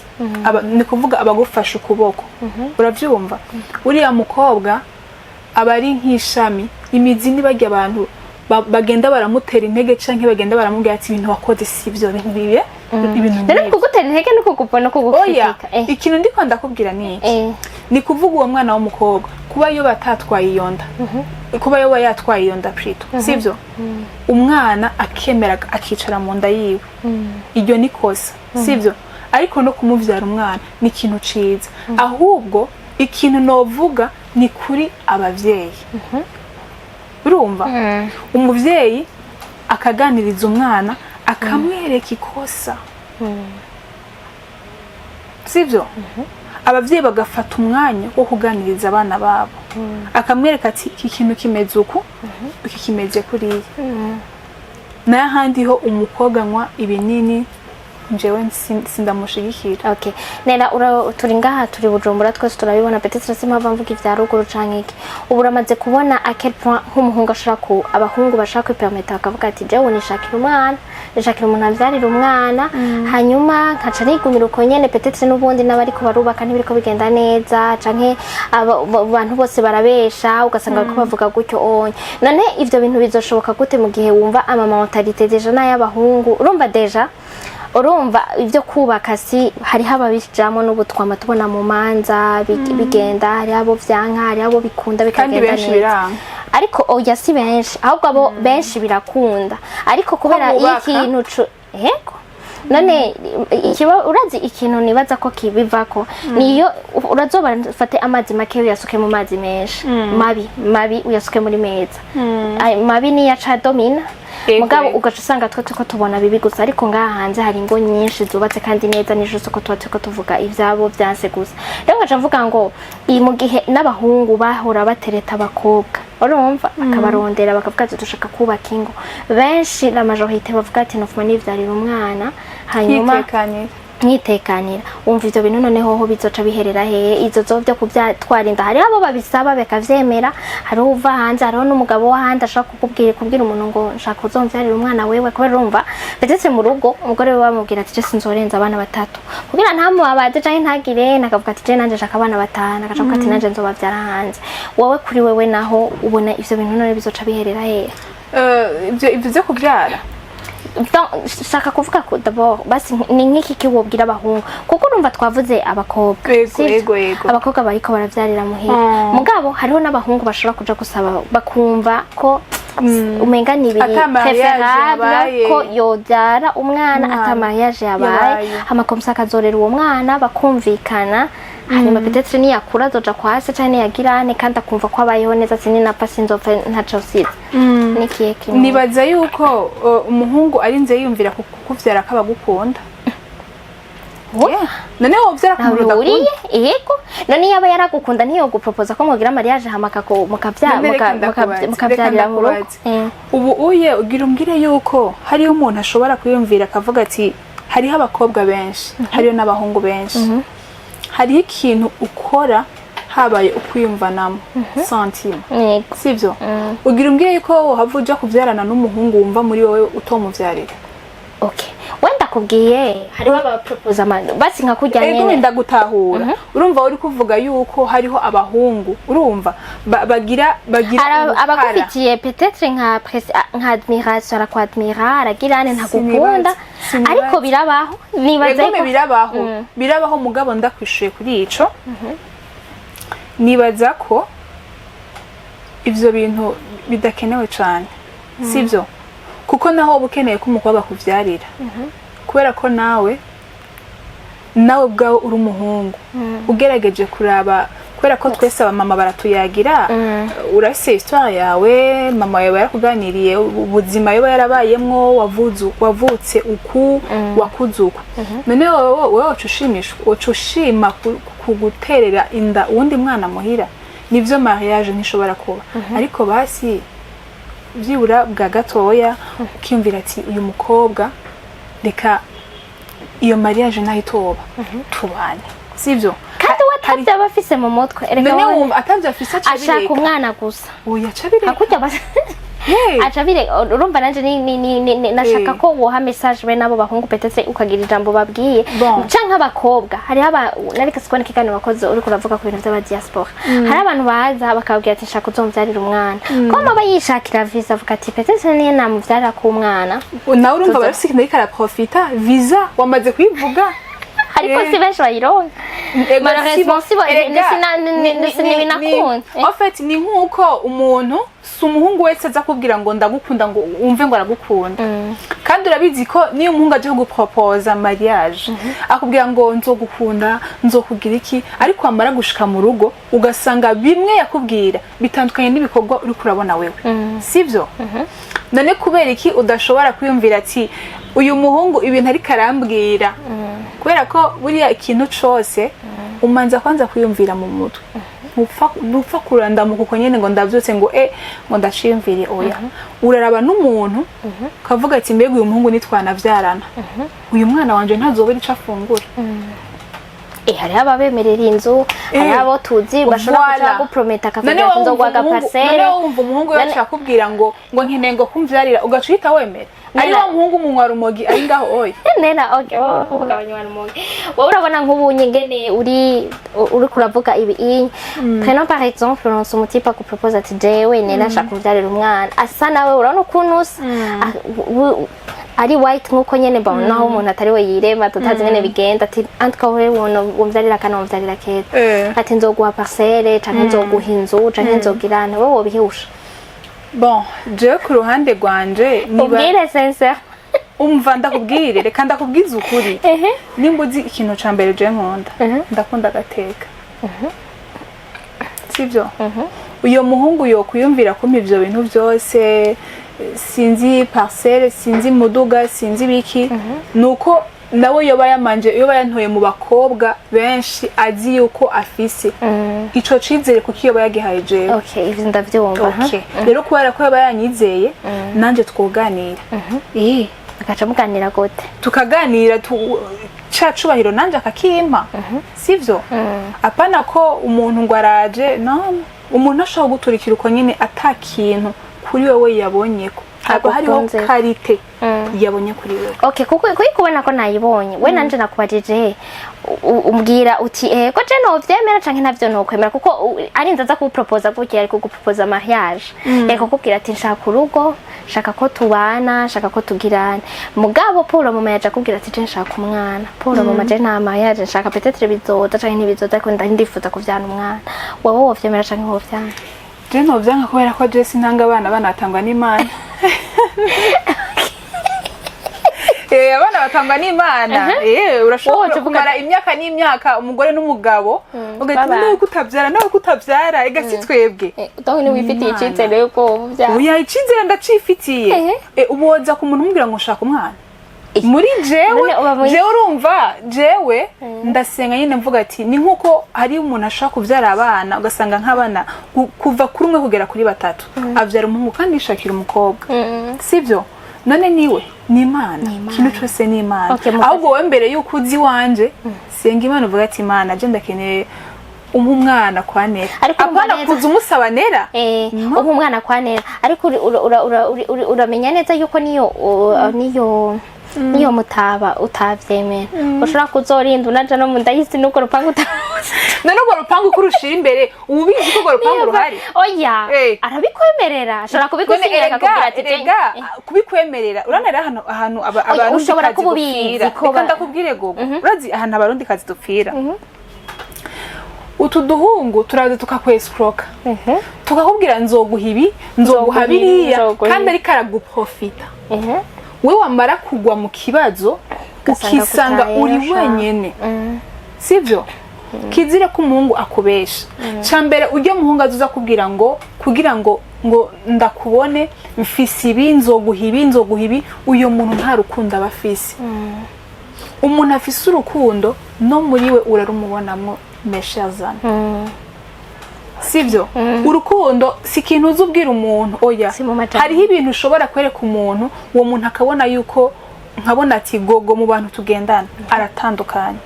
Ni kuvuga abagufashe ukuboko, uravyumva? Uriya mukobwa aba ari nk'ishami, imizi ni barya abantu bagenda baramutera intege canke bagenda baramubwira ati: "Ibintu wakoze si byo, ibintu bibe ibintu Rero nk'ibyo." kugutera intege no kugupfa no Oya. kugukritika. Ikintu ndiko ndakubwira ni iki? Ni kuvuga uwo mwana w'umukobwa, kuba iyo batatwaye iyo nda, kuba yoba yatwaye iyo nda plutôt, sivyo, umwana akemera akicara mu nda yiwe, iryo ni kosa, sivyo? Ariko no kumuvyara umwana ni ikintu ciza. Ahubwo ikintu novuga ni kuri abavyeyi, urumva, umuvyeyi akaganiriza umwana, akamwereka ikosa, sivyo? Abavyeyi bagafata umwanya wo kuganiriza abana babo, akamwereka ati: "Iki kintu kimeze uku, iki kimeze kuriya." Nayo ahandi ho umukobwa anywa ibinini, njewe sindamushigikira. Okay. Nera, turi ngaha, turi Bujumbura, twese turabibona. Peut-être simpava mvuga ivya ruguru canke iki. Ubu uramaze kubona à quel point nk'umuhungu ashobora ku abahungu bashaka kwipermeta, bakavuga ati: "Jewe nishakira umwana, nishakira umuntu avyarira umwana, hanyuma nkaca nigumira uko nyene." Peut-être n'ubundi n'abariko barubaka ntibiriko bigenda neza, canke abantu bose barabesha, ugasanga bariko bavuga gutyo onye. None ivyo bintu bizoshoboka gute mu gihe wumva ama mentalité déjà n'ay'abahungu? Urumva déjà, urumva ibyo kubaka si hariho ababijamo n'ubu twama tubona mu manza bigenda, hariho abo vyanka, hariho abo bikunda Kandi bikagenda benshi neza. biranga. Ariko oya, si benshi, ahubwo abo benshi birakunda, ariko kubera iyo bubaka. Ikintu yego, none ikiba urazi ikintu nibaza ko kibivako niyo urazoba ufate amazi make uyasuke mu mazi menshi mabi mabi, uyasuke muri meza. Ay, mabi niyo aca domina. Mugabo ugaca usanga twe turiko tubona bibi gusa, ariko ngaha hanze hari ingo nyinshi zubatse kandi neza nijoro ko tuba turiko tuvuga ivyabo vyanse gusa. Rero nkaca mvuga ngo iyi mu gihe n'abahungu bahora batereta abakobwa, urumva, bakabarondera bakavuga ati: "Dushaka kubaka ingo", benshi, la majorité, bavuga ati: "Nofuma nivyarira umwana, hanyuma nkitekanye." Nkitekanira. Wumva ivyo bintu noneho ho bizoca biherera hehe? Izo zo byo kubyatwara inda, hariho abo babisaba bakavyemera, hariho uva hanze, hariho n'umugabo wo hanze ashobora kukubwira, kubwira umuntu ngo: "Nshaka uzomvyarira umwana wewe", kubera urumva ndetse mu rugo umugore we bamubwira ati: "Je sinzorenza abana batatu", kugira ntamubabaze canke ntagire, nakavuga ati: "Je nanje nshaka abana batanu", agaca avuga ati: "Nanje nzobavyara hanze." Wowe kuri wewe naho ubona ivyo bintu none bizoca biherera hehe? Ibyo byo kubyara? Donc, shaka kuvuga ko d'abord basi ni nk'iki kiwobwira abahungu, kuko urumva twavuze abakobwa, sivyo? Ego. Abakobwa bariko baravyarira muhira, mugabo hariho n'abahungu bashobora kuja gusaba bakumva ko umenga ni ibiri Ata mariage préférable yabaye. ko yobyara umwana Umwana. ata mariage yabaye, Yabaye. hama comme ça akazorera uwo mwana bakumvikana, hanyuma peut-être niyakura azoja kwa se canke niyagirane, kandi akumva ko abayeho neza, sininapfa sinzopfa ntaco nsize. Nikihe kintu? Nibaza yuko umuhungu arinze yiyumvira kukuvyara ko abagukunda. Yeah. None wovyara ku Ntawe muntu udakunda? bihuriye. Yego, none yaba yaragukunda ntiyogupropoza ko mugira mariage, hama None reka ndakubaze, mukavyarira reka mu rugo? ndakubaze. Ubu uye ugira umbwire yuko hariho umuntu ashobora kwiyumvira akavuga ati: hariho abakobwa benshi, hariho n'abahungu benshi. Hariho ikintu ukora habaye ukwiyumvanamo sentiment, sivyo? Ugira umbwire yuko wohava uja kuvyarana n'umuhungu wumva muri wowe utomuvyarira? Okay, wenda kubwiye hariho abapropoza basi nka kurya Ego. nyene. Ndagutahura. Urumva uri kuvuga yuko hariho abahungu, urumva, bagira ubukara. Abagufitiye peut-être nka admiration, arakwadmira, aragira ane, ntagukunda. Sinibaza. Ariko birabaho, nibaza Egome. yuko Birabaho, birabaho, mugabo ndakwishuye kuri ico, nibaza ko ivyo bintu bidakenewe cane, sivyo? Kuko naho uba ukeneye ko umukobwa akuvyarira, kubera ko nawe ubwawe uri umuhungu, ugerageje kuraba, kubera ko twese abamama baratuyagira, urafise histoire yawe, mama yawe yarakuganiriye ubuzima yoba yarabayemwo, wavutse uku, wakuze uku. None wowe woca ushima kuguterera inda uwundi mwana muhira? Nivyo, mariage ntishobora kuba, ariko basi byibura bwa gatoya ukiyumvira ati: "Uyu mukobwa, reka iyo mariage nayo itoba, tubane," sivyo? Kandi we atabyo aba afise mu mutwe erega. None wowe wumva atabyo afise, aca ashaka abireka. Umwana gusa. Oya, aca abireka. Hakurya Hey. aca abireka. Urumva nanje nashaka ko woha message be nabo bahungu, peut-être ukagira ijambo babwiye Bon. canke abakobwa. Hariho aba nariko sikubona ikiganiro wakoze uriko uravuga ku bintu vy'aba diaspora. Hari abantu baza bakababwira ati: "Nshaka uzomvyarira umwana," ko aba yishakira visa, avuga ati: "Peut-être niyo namuvyarira ku mwana." Nawe urumva barafise ikintu ariko araprofita, visa wamaze kuyivuga. Ariko si benshi bayironka. Ego, Malheureusement, erega, sinibinakunze. En fait, ni nk'uko umuntu, si umuhungu wese aza kubwira ngo ndagukunda ngo wumve ngo aragukunda. Kandi urabizi ko niyo umuhungu aje kugupropoza mariage, akubwira ngo nzogukunda, nzokugira iki, ariko wamara gushika mu rugo ugasanga bimwe yakubwira bitandukanye n'ibikorwa uriko urabona wewe, sivyo? None kubera iki udashobora kwiyumvira ati: "Uyu muhungu ibintu ariko arambwira"? Kubera ko buriya ikintu cose umanza kwanza kwiyumvira mu mutwe. Ntupfa kurandamuka uko nyene ngo ndavyutse ngo ndaciyumvire. Oya, uraraba n'umuntu ukavuga ati: "Mbega uyu muhungu nitwanavyarana, uyu mwana wanje ntazobura ico afungura?" Hariho ababemerera inzu, hariho abo tuzi bashobora Voilà. kuca guprometa None akakubwira ati: wowe "Nzoguha wumva umuhungu- agaparcelle." None wowe wumva umuhungu yacu akubwira ngo nkeneye ngo kumvyarira, ugaca uhita wemera? Ari wa muhungu munywa rumogi ari ngaho oya. Nena, okay, wowe ugabanya urumogi. Wowe urabona nk'ubu nyingene uri kuravuga ibi inye. Prenons par exemple, uronse umutipe akupropose ati: "Jewe nena nshaka kumvyarira umwana asa nawe." Urabona ukuntu usa, ari white nk'uko nyene, bon, naho umuntu atari we yirema, tutazi ngene bigenda. Ati: "En tout cas wewe womvyarira akana, womvyarira keza." Ati: "Nzoguha parcelle canke nzoguha inzu canke nzogirana." Wowe wobihusha? Bon, jewe ku ruhande rwanje, niba Ubwire sincère. Umva, ndakubwire, reka ndakubwize ukuri. Nimba uzi ikintu ca mbere je nkunda, ndakunda agateka, sivyo? Uyo muhungu yokwiyumvira kumpa ivyo bintu vyose, sinzi parcelle, sinzi muduga, sinzi biki, nuko nawe yoba yamanje, yoba yantoye mu bakobwa benshi, azi yuko afise ico cizere, kuko yoba yagihaye jewe. Okay, ivyo ndavyumva, aha. Okay. Rero kubera ko yoba yanyizeye, nanje twoganira. Mugaca muganira gute? Tukaganira ca cubahiro nanje akakimpa, sivyo? Apana ko umuntu ngo araje, no umuntu ashobora guturikira uko nyene ata kintu kuri wewe yabonyeko, ntabwo hariho Agukunze. qualité yabonye kuri wewe. Okay, kuko kuko kubona ko nayibonye we, nanje nakubajije, umbwira uti: "Ego, je novyemera canke ntavyo nokwemera," kuko ari nzaza kugupropoza gutya, yari kugupropoza mariage, yari kukubwira ati: "Nshaka urugo, nshaka ko tubana, nshaka ko tugirana." Mugabo Paul mama yaje akubwira ati: "Je nshaka umwana." Paul mama, je nta mariage nshaka, peut-être bizoza canke ntibizoza, ariko ndifuza kuvyana umwana. Wowe wovyemera canke wovyana? Je novyanka kubera ko je sinanga abana, abana batangwa n'Imana. Abana batangwa n'Imana. Urashobora Wowe uca uvuga kumara imyaka n'imyaka umugore n'umugabo ugahita babana. Nawe kutabyara, nawe kutabyara, ega si twebwe. Donc ni wifitiye Imana. icizere yuko wovyara? Oya, icizere ndacifitiye. Uboza ku muntu umubwira ngo nshaka umwana muri jewe. None uba Jewe, urumva, jewe ndasenga nyine, mvuga ati ni nkuko hari umuntu ashaka kubyara abana, ugasanga nk'abana kuva kuri umwe kugera kuri batatu abyara umuhungu kandi yishakira umukobwa, sibyo? None niwe Ni Imana. Ni Imana. Ikintu cyose ni Imana. Okay, Ahubwo wowe mbere yuko uzi iwanje, senga Imana, uvuga ati: "Imana, je ndakeneye umpa umwana kwa Nera." Ariko urumva Apana neza- kuza umusaba Nera. Eh, uba umwana kwa Nera, ariko uramenya neza yuko niyo mutaba utavyemera, ushobora kuzorinda unaja no mu nda y'isi n'urwo rupangu utaruzi. None urwo rupangu ko urushira imbere, uba ubizi ko urwo rupangu ruhari? Oya, arabikwemerera, ashobora None kubigusinyira, erega akakubwira ati erega kubikwemerera, urabona rero ahantu Oya, abarundi ushobora kazi kuba ubizi dupfira. ko Reka ndakubwire, gogo, urazi ahantu abarundi kazi dupfira? Utu duhungu turaza tukakwescroka, tukakubwira: "Nzoguha ibi, nzoguha Nzoguha ibi, biriya." nzoguha Kandi ibi. ariko araguprofita. We wamara kugwa mu kibazo, Ugasanga ukisanga kutaye uri sha. wenyene. Sivyo? Kizire ko umuhungu akubesha. Ca mbere, ujya muhungu azuza akubwira ngo kugira ngo ndakubone, mfise ibi, nzoguha ibi, nzoguha ibi, uyo muntu nta rukundo aba afise. Umuntu afise urukundo, no muri we urarumubonamwo, mes chers amis. Sivyo? Urukundo si ikintu uza ubwira umuntu, oya. Si mu majambo. Hariho ibintu ushobora kwereka umuntu, uwo muntu akabona yuko, nkabona ati: "Gogo mu bantu tugendana aratandukanye."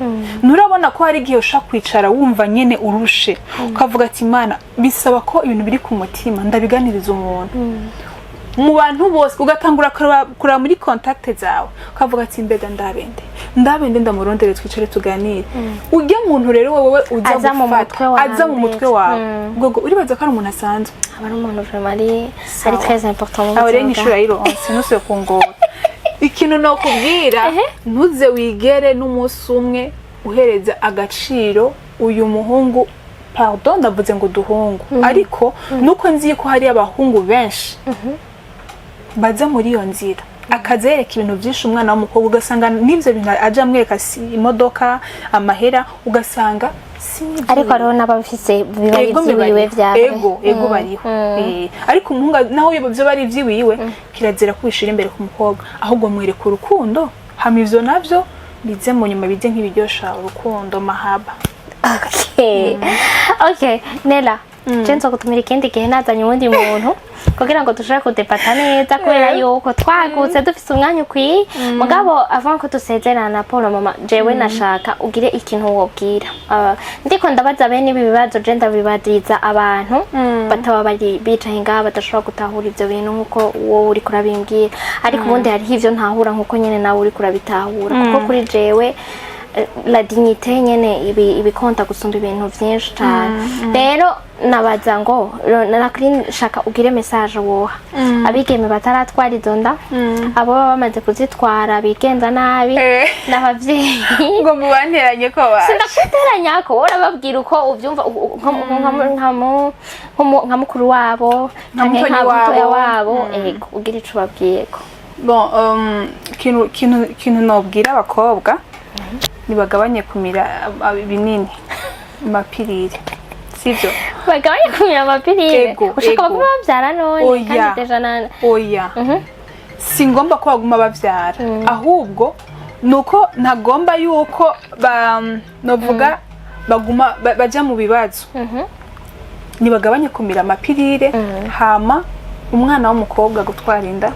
Nturabona ko hari igihe ushaka kwicara wumva nyene urushe, ukavuga ati: "Imana, bisaba ko ibintu biri ku mutima ndabiganiriza umuntu mu bantu bose." Ugatangura kureba muri contact zawe, ukavuga ati: "Mbega ndabende, ndabende ndamurondere, twicare tuganire?" Ujya muntu rero wowe uza Aza mu gufata, mutwe wawe. Aza mu mutwe wawe. Gogo, uribaza ko ari umuntu asanzwe? Aba ari umuntu vraiment ari Sawa. très important mu Aho rero buzima inshuro bwawe. yayironse, ntusuye kungora. Ikintu nokubwira, ntuze wigere n'umunsi umwe uhereza agaciro uyu muhungu. Pardon, ndavuze ngo duhungu, ariko nuko nzi ko hari abahungu benshi baza muri iyo nzira, akaza yereka ibintu byinshi umwana w'umukobwa, ugasanga n'ibyo bintu aja amwereka si imodoka, amahera, ugasanga si n'ibyo. Ariko hariho n'abafise biba ari Ego, ivy'iwiwe bariho. vyawe. Ego, bariho. Ariko umuhungu naho ibyo bari iby'iwiwe, kirazira kubishira imbere ku mukobwa. Ahubwo mwereka urukundo, hama ivyo navyo bize mu nyuma, bize nk'ibiryosha urukundo, mahaba. Okay, Nela, je nzogutumira ikindi gihe nazanye uwundi muntu kugira ngo dushobore kudebata neza, kubera yuko twagutse dufise umwanya ukwiye. Mugabo avant ko dusezerana, Paul, mama, jewe nashaka ugire ikintu wobwira. Ndiko ndabaza bene ibi bibazo, je ndabibariza abantu bataba bari bicaye ngaha, badashobora gutahura ivyo bintu nkuko wowe uriko urabimbwira. Ariko ubundi hariho ivyo ntahura nkuko nyene nawe uriko urabitahura, kuko kuri jewe la dignité nyene ibikonta gusumba ibintu vyinshi cane. Rero nabaza ngo nakuri shaka ugire message woha abigeme bataratwara izo nda, abo baba bamaze kuzitwara bigenza nabi, n'abavyeyi. Ngo mubanteranye ko ba Sindakuteranya ko urababwira uko uvyumva, nka mukuru wabo Nka canke mutonyi nka mutoya wabo. wabo. Ego, ugira ico ubabwiyeko. Bon, ikintu nobwira abakobwa, nibagabanye kumira ibinini, amapirire, sivyo? Bagabanye kumira amapirire? Ego, Ushaka ego. baguma bavyara none? Oya. Kandi déjà na Oya, si ngombwa ko baguma bavyara, ahubwo nuko ntagomba yuko ba novuga baguma baja mu bibazo. Nibagabanye kumira amapirire. Hama umwana w'umukobwa gutwara inda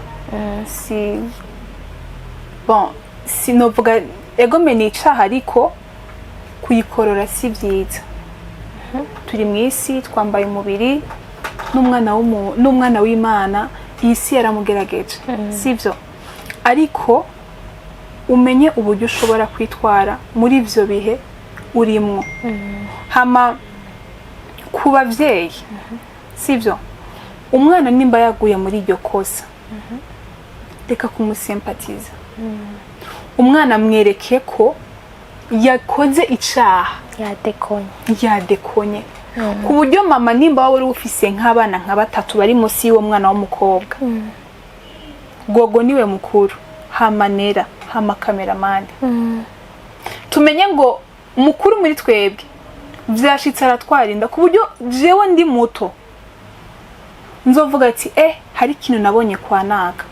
si bon, si novuga egome ni icaha, ariko kuyikorora si vyiza. Turi mu isi, twambaye umubiri, n'umwana w'Imana iyi si yaramugerageje, sivyo? Ariko umenye uburyo ushobora kwitwara muri ivyo bihe urimwo. Hama ku bavyeyi, sivyo, umwana nimba yaguye muri iryo kosa, reka kumusempatiza. Umwana mwereke ko yakoze icaha. Yadekonye. Yadekonye, ku buryo mama, nimba waba uri ufise nk'abana nka batatu bari munsi y'uwo mwana w'umukobwa, Gogo niwe mukuru, hama Nera, hama cameraman, tumenye ngo mukuru muri twebwe vyashitse aratwara inda, ku buryo jewe ndi muto nzovuga ati: "Eh, hari ikintu nabonye kwa naka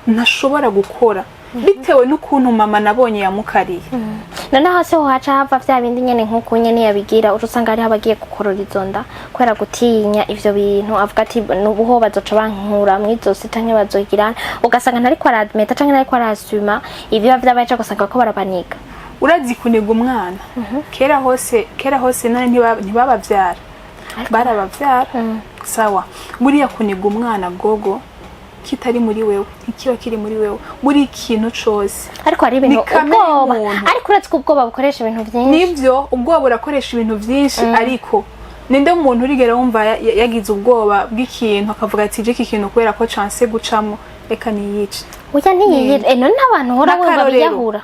ntashobora gukora bitewe n'ukuntu mama nabonye yamukariye." Noneho se haca hava vya bindi nyene, nk'uko nyene yabigira, uca usanga hariho abagiye gukorora izo nda kubera gutinya ivyo bintu, avuga ati nubuho bazoca bankura mw'izosi canke bazogira, ugasanga ntariko aradmeta canke ntariko arasuma ibiba vyabaye, canke ugasanga bariko barabaniga. Urazi kuniga umwana, kera hose, kera hose, none ntibabavyara? Barabavyara, sawa. Buriya kuniga umwana, gogo, kitari muri wewe, ntikiba kiri muri wewe, buri kintu cose. Ariko hari ibintu Ni kamere ubwoba y'umuntu. Ariko uretse ko ubwoba bukoresha ibintu vyinshi. Nibyo, ubwoba burakoresha ibintu byinshi, ariko ninde muntu urigera wumva yagize ubwoba bw'ikintu akavuga ati: "Je iki kintu kubera ko chance gucamo, reka niyice"? Oya, ntiyiyira. None abantu uhora wumva N'akarorero. biyahura?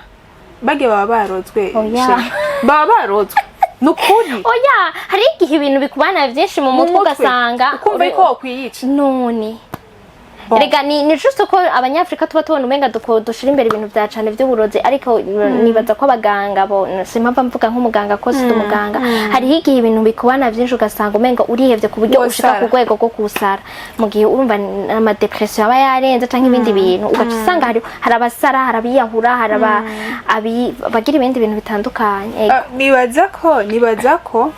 Bagiye baba barozwe. Oya. Shema. Baba barozwe, ni ukuri. Oya, hari igihe ibintu bikubana vyinshi mu mutwe, ugasanga ukumva yuko wakwiyica. None Bon. rega ni juste ko Abanyafrika tuba tubona umenga dushira imbere ibintu vya cane vy'uburozi, ariko nibaza ko abaganga bo, simpamva mvuga nk'umuganga ko si umuganga, hariho igihe ibintu bikubana vyinshi ugasanga umenga urihevye ku buryo ushika Wosara. ku rwego rwo kusara, mu gihe urumva ama dépression aba yarenze canke ibindi bintu, ugaca usanga hari abasara, hari abiyahura, hari bagira ibindi bintu bitandukanye. Ego. Ah, nibaza ko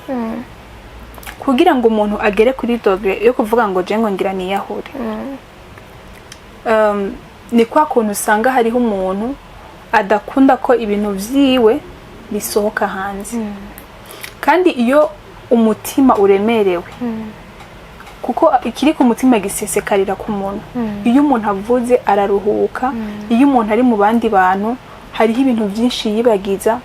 kugira ngo umuntu agere kuri degré yo kuvuga ngo je ngo ngira niyahure, ni kwa kuntu usanga hariho umuntu adakunda ko ibintu vyiwe bisohoka hanze, kandi iyo umutima uremerewe, kuko ikiri ku mutima gisesekarira ku muntu. Iyo umuntu avuze araruhuka. Iyo umuntu ari mu bandi bantu, hariho ibintu byinshi yibagiza.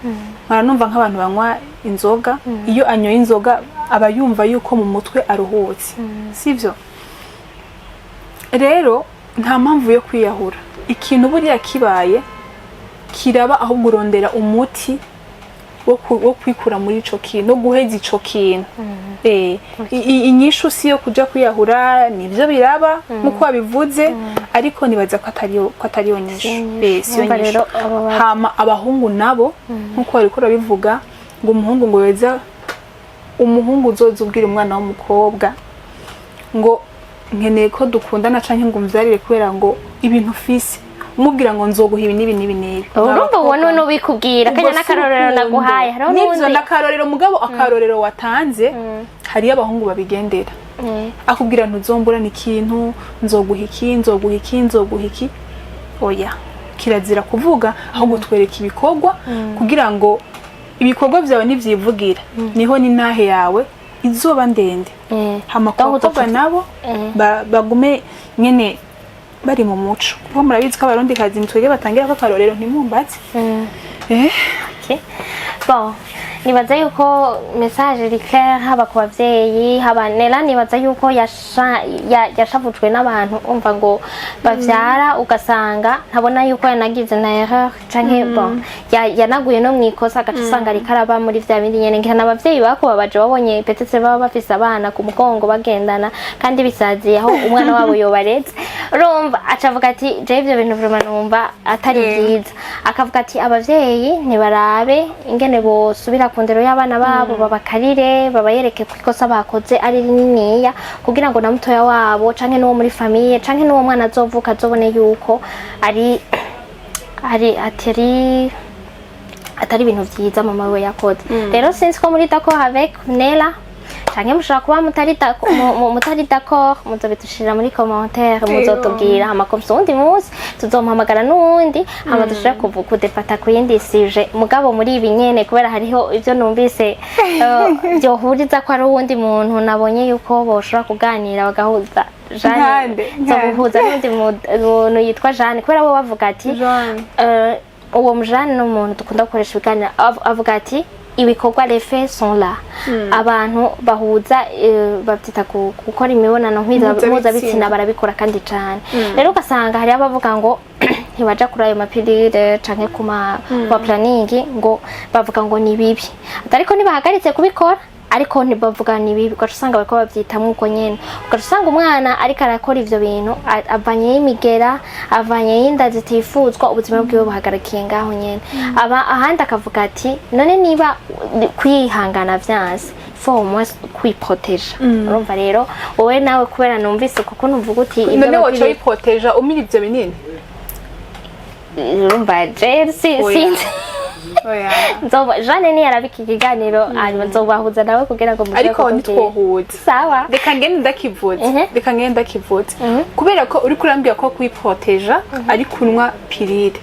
Nkara numva nk'abantu banywa inzoga, iyo anyoye inzoga aba yumva yuko mu mutwe aruhutse, sivyo? Rero nta mpamvu yo kwiyahura. Ikintu buriya kibaye kiraba, ahubwo urondera umuti wo kwikura muri ico kintu no guheza ico kintu. Inyishu si yo kuja kwiyahura. Nivyo biraba nkuko wabivuze, ariko nibaza ko atariyo nyishu. Siyo. Siyo Urumva nyishu. rero abo Hama abahungu nabo, nkuko bariko barabivuga ngo umuhungu ngo weza, umuhungu uzoza ubwira umwana w'umukobwa ngo nkeneye ko dukundana canke ngo umvyarire kubera ngo ibintu ufise, umubwira ngo nzoguha ibi n'ibi n'ibi n'ibi. Urumva uwo ni n'ubikubwira kanya Ubwo si n'akarorero urukundo. naguhaye, hariho Nivyo, n'uwundi. N'akarorero, mugabo akarorero watanze, hariyo abahungu babigendera. Akubwira ntuzomburana ikintu, nzoguha iki, nzoguha iki, nzoguha iki. Oya, kirazira kuvuga, ahubwo twereka ibikorwa, kugira ngo ibikorwa byawe nivyivugira, niho n'intahe yawe izoba ndende. Hama ku Donc bakobwa nabo, bagume nyene bari mu muco, kuko murabizi ko Abarundi kazi nitwebwe batangira ko akarorero, ntimumbaze. Ok. Bon, nibaza yuko message iri clair, haba ku bavyeyi, haba Nela. Nibaza yuko yashavujwe n'abantu umva ngo bavyara, ugasanga ntabona yuko yanagize na erreur canke bon yanaguye no mwikosa, agaca usanga ariko araba muri vya bindi nyene. Ngira n'abavyeyi bakubabaje babonye peut-être baba bafise abana ku mugongo bagendana kandi bisaziye aho umwana wabo yobaretse. Urumva aca avuga ati: "Je ivyo bintu vraiment numva atari vyiza." Akavuga ati abavyeyi ntibarabe ingene bosubira ku ndero y'abana babo, babakarire, babayereke ko ikosa bakoze ari rininiya, kugira ngo na mutoya wabo canke n'uwo muri famille canke n'uwo mwana azovuka azobone yuko ari atari ibintu vyiza mama we yakoze. Rero sinzi ko muri d'accord avec Nela canke mushobora kuba mutari d'accord, muzobitushirira muri commentaire, muzotubwira. Hama comme ça uwundi munsi tuzomuhamagara n'uwundi, hama dushobore kudefata ku yindi sujet, mugabo muri ibi nyene, kubera hariho ivyo numvise vyohuriza ko ari uwundi muntu nabonye yuko boshobora kuganira bagahuza Jeanne. Nkande, nkande. Nzoguhuza n'uwundi muntu yitwa Jeanne, kubera bo bavuga ati Jeanne. Uwo mujane ni umuntu dukunda gukoresha ibiganiro. Avuga ati ibikorwa, les faits sont là, abantu bahuza babyita gukora imibonano Mpuzabitsina. mpuzabitsina, barabikora kandi cane. Rero ugasanga hariho abavuga ngo ntibaja kuri ayo ma pilules canke ku ma planning, ngo bavuga ngo ni bibi, ariko ntibahagaritse kubikora, ariko ntibavuga ni bibi. Ugaca usanga bariko babyitamwo uko nyene, ugaca usanga umwana ariko arakora ivyo bintu, avanyeyo imigera, avanyeyo inda zitifuzwa, ubuzima bwiwe buhagarikiye ngaho nyene. Aba ahandi akavuga ati none niba kwihangana vyanse, faut au moins kwiproteja. Urumva rero wowe nawe, kubera numvise kuko numvuga uti ibyo None woca bakwiye- wiproteja umira ivyo binini? Urumva je Oya. sinzi. Oya. Jeanne niyarabika ikiganiro, hanyuma nzobahuza nawe kugira ngo mushobore Ariko kutubwira. ntitwohuza. Sawa. Reka ngende ndakivuze. Reka ngende ndakivuze, kubera ko uriko urambwira ko kwiproteja ari kunywa pilule.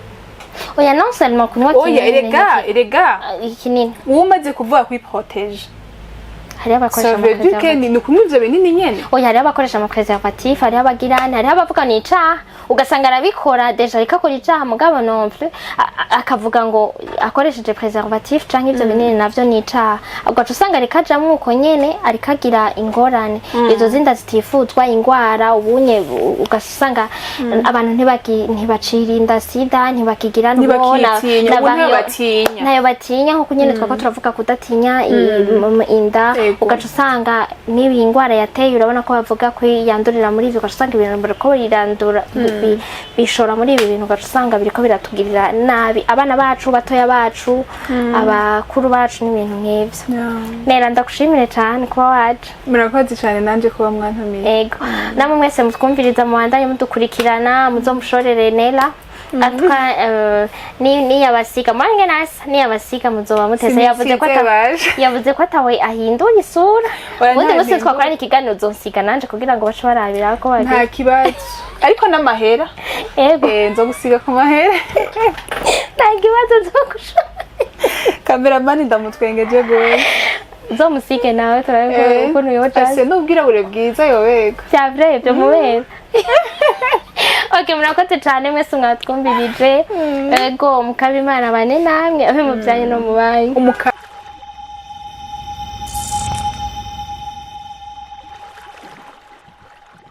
Oya, non seulement kunywa Oya. kinini. Erega, erega, Ikinini. Wowe umaze kuvuga kwiproteja, Hariho abakoresha ça veut dire que ama-préservatif. ni ukunywa ivyo binini nyene. Oya, hariho abakoresha ama-préservatif, hariho abagirane, hariho abavuga ni icaha, ugasanga arabikora déjà, ariko akora icaha, mugabo non plus akavuga ngo akoresheje préservatif canke ivyo binini navyo ni icaha. Ugaca usanga ariko ajamwo uko nyene, ariko agira ingorane izo zinda zitifuzwa, ingwara ubunye, ugasanga abantu ntibacirinda sida, ntibakigira Ntibakitinya, ubu ntibatinya. Ntayo batinya, nkuko nyene twako turavuga kudatinya inda. Ugaca usanga n'iyi ndwara yateye, urabona ko bavuga ko yandurira muri ivyo, ugaca usanga ibintu biriko birandura, bishora muri ibi bintu, ugaca usanga biriko biratugirira nabi abana bacu batoya bacu, abakuru bacu, n'ibintu nk'ivyo. Nera, ndagushimire cane kuba waje. Murakoze cyane nanje kuba mwantumiye. Ego, namwe mwese mutwumviriza, muhandanye mudukurikirana, muzomushorere Nera. Atwa ni niyabasiga mwange nasa niyabasiga muzoba mutese. Yavuze ko Sinisize baje. Yavuze ko atawe ahinduye isura. Oya, Ubundi nta munsi mpindura. twakorana ikiganiro uzonsiga nanje kugira ngo bace barabira ko Nta bagira. kibazo, ariko n'amahera. Ego. Nzo gusiga ku mahera. Nta kibazo, nzogushora. Kameramani ndamutwengeje gose. Uzomusige nawe turabe ukuntu yoja. Afise n'ubwirabure bwiza, yobega. Vya vrai byo mubera. Okay, murakoze cyane mwese mwatwumvirije. Ego, mukaba Imana bane namwe, abe mu byanyu no mu banyu. Umuka.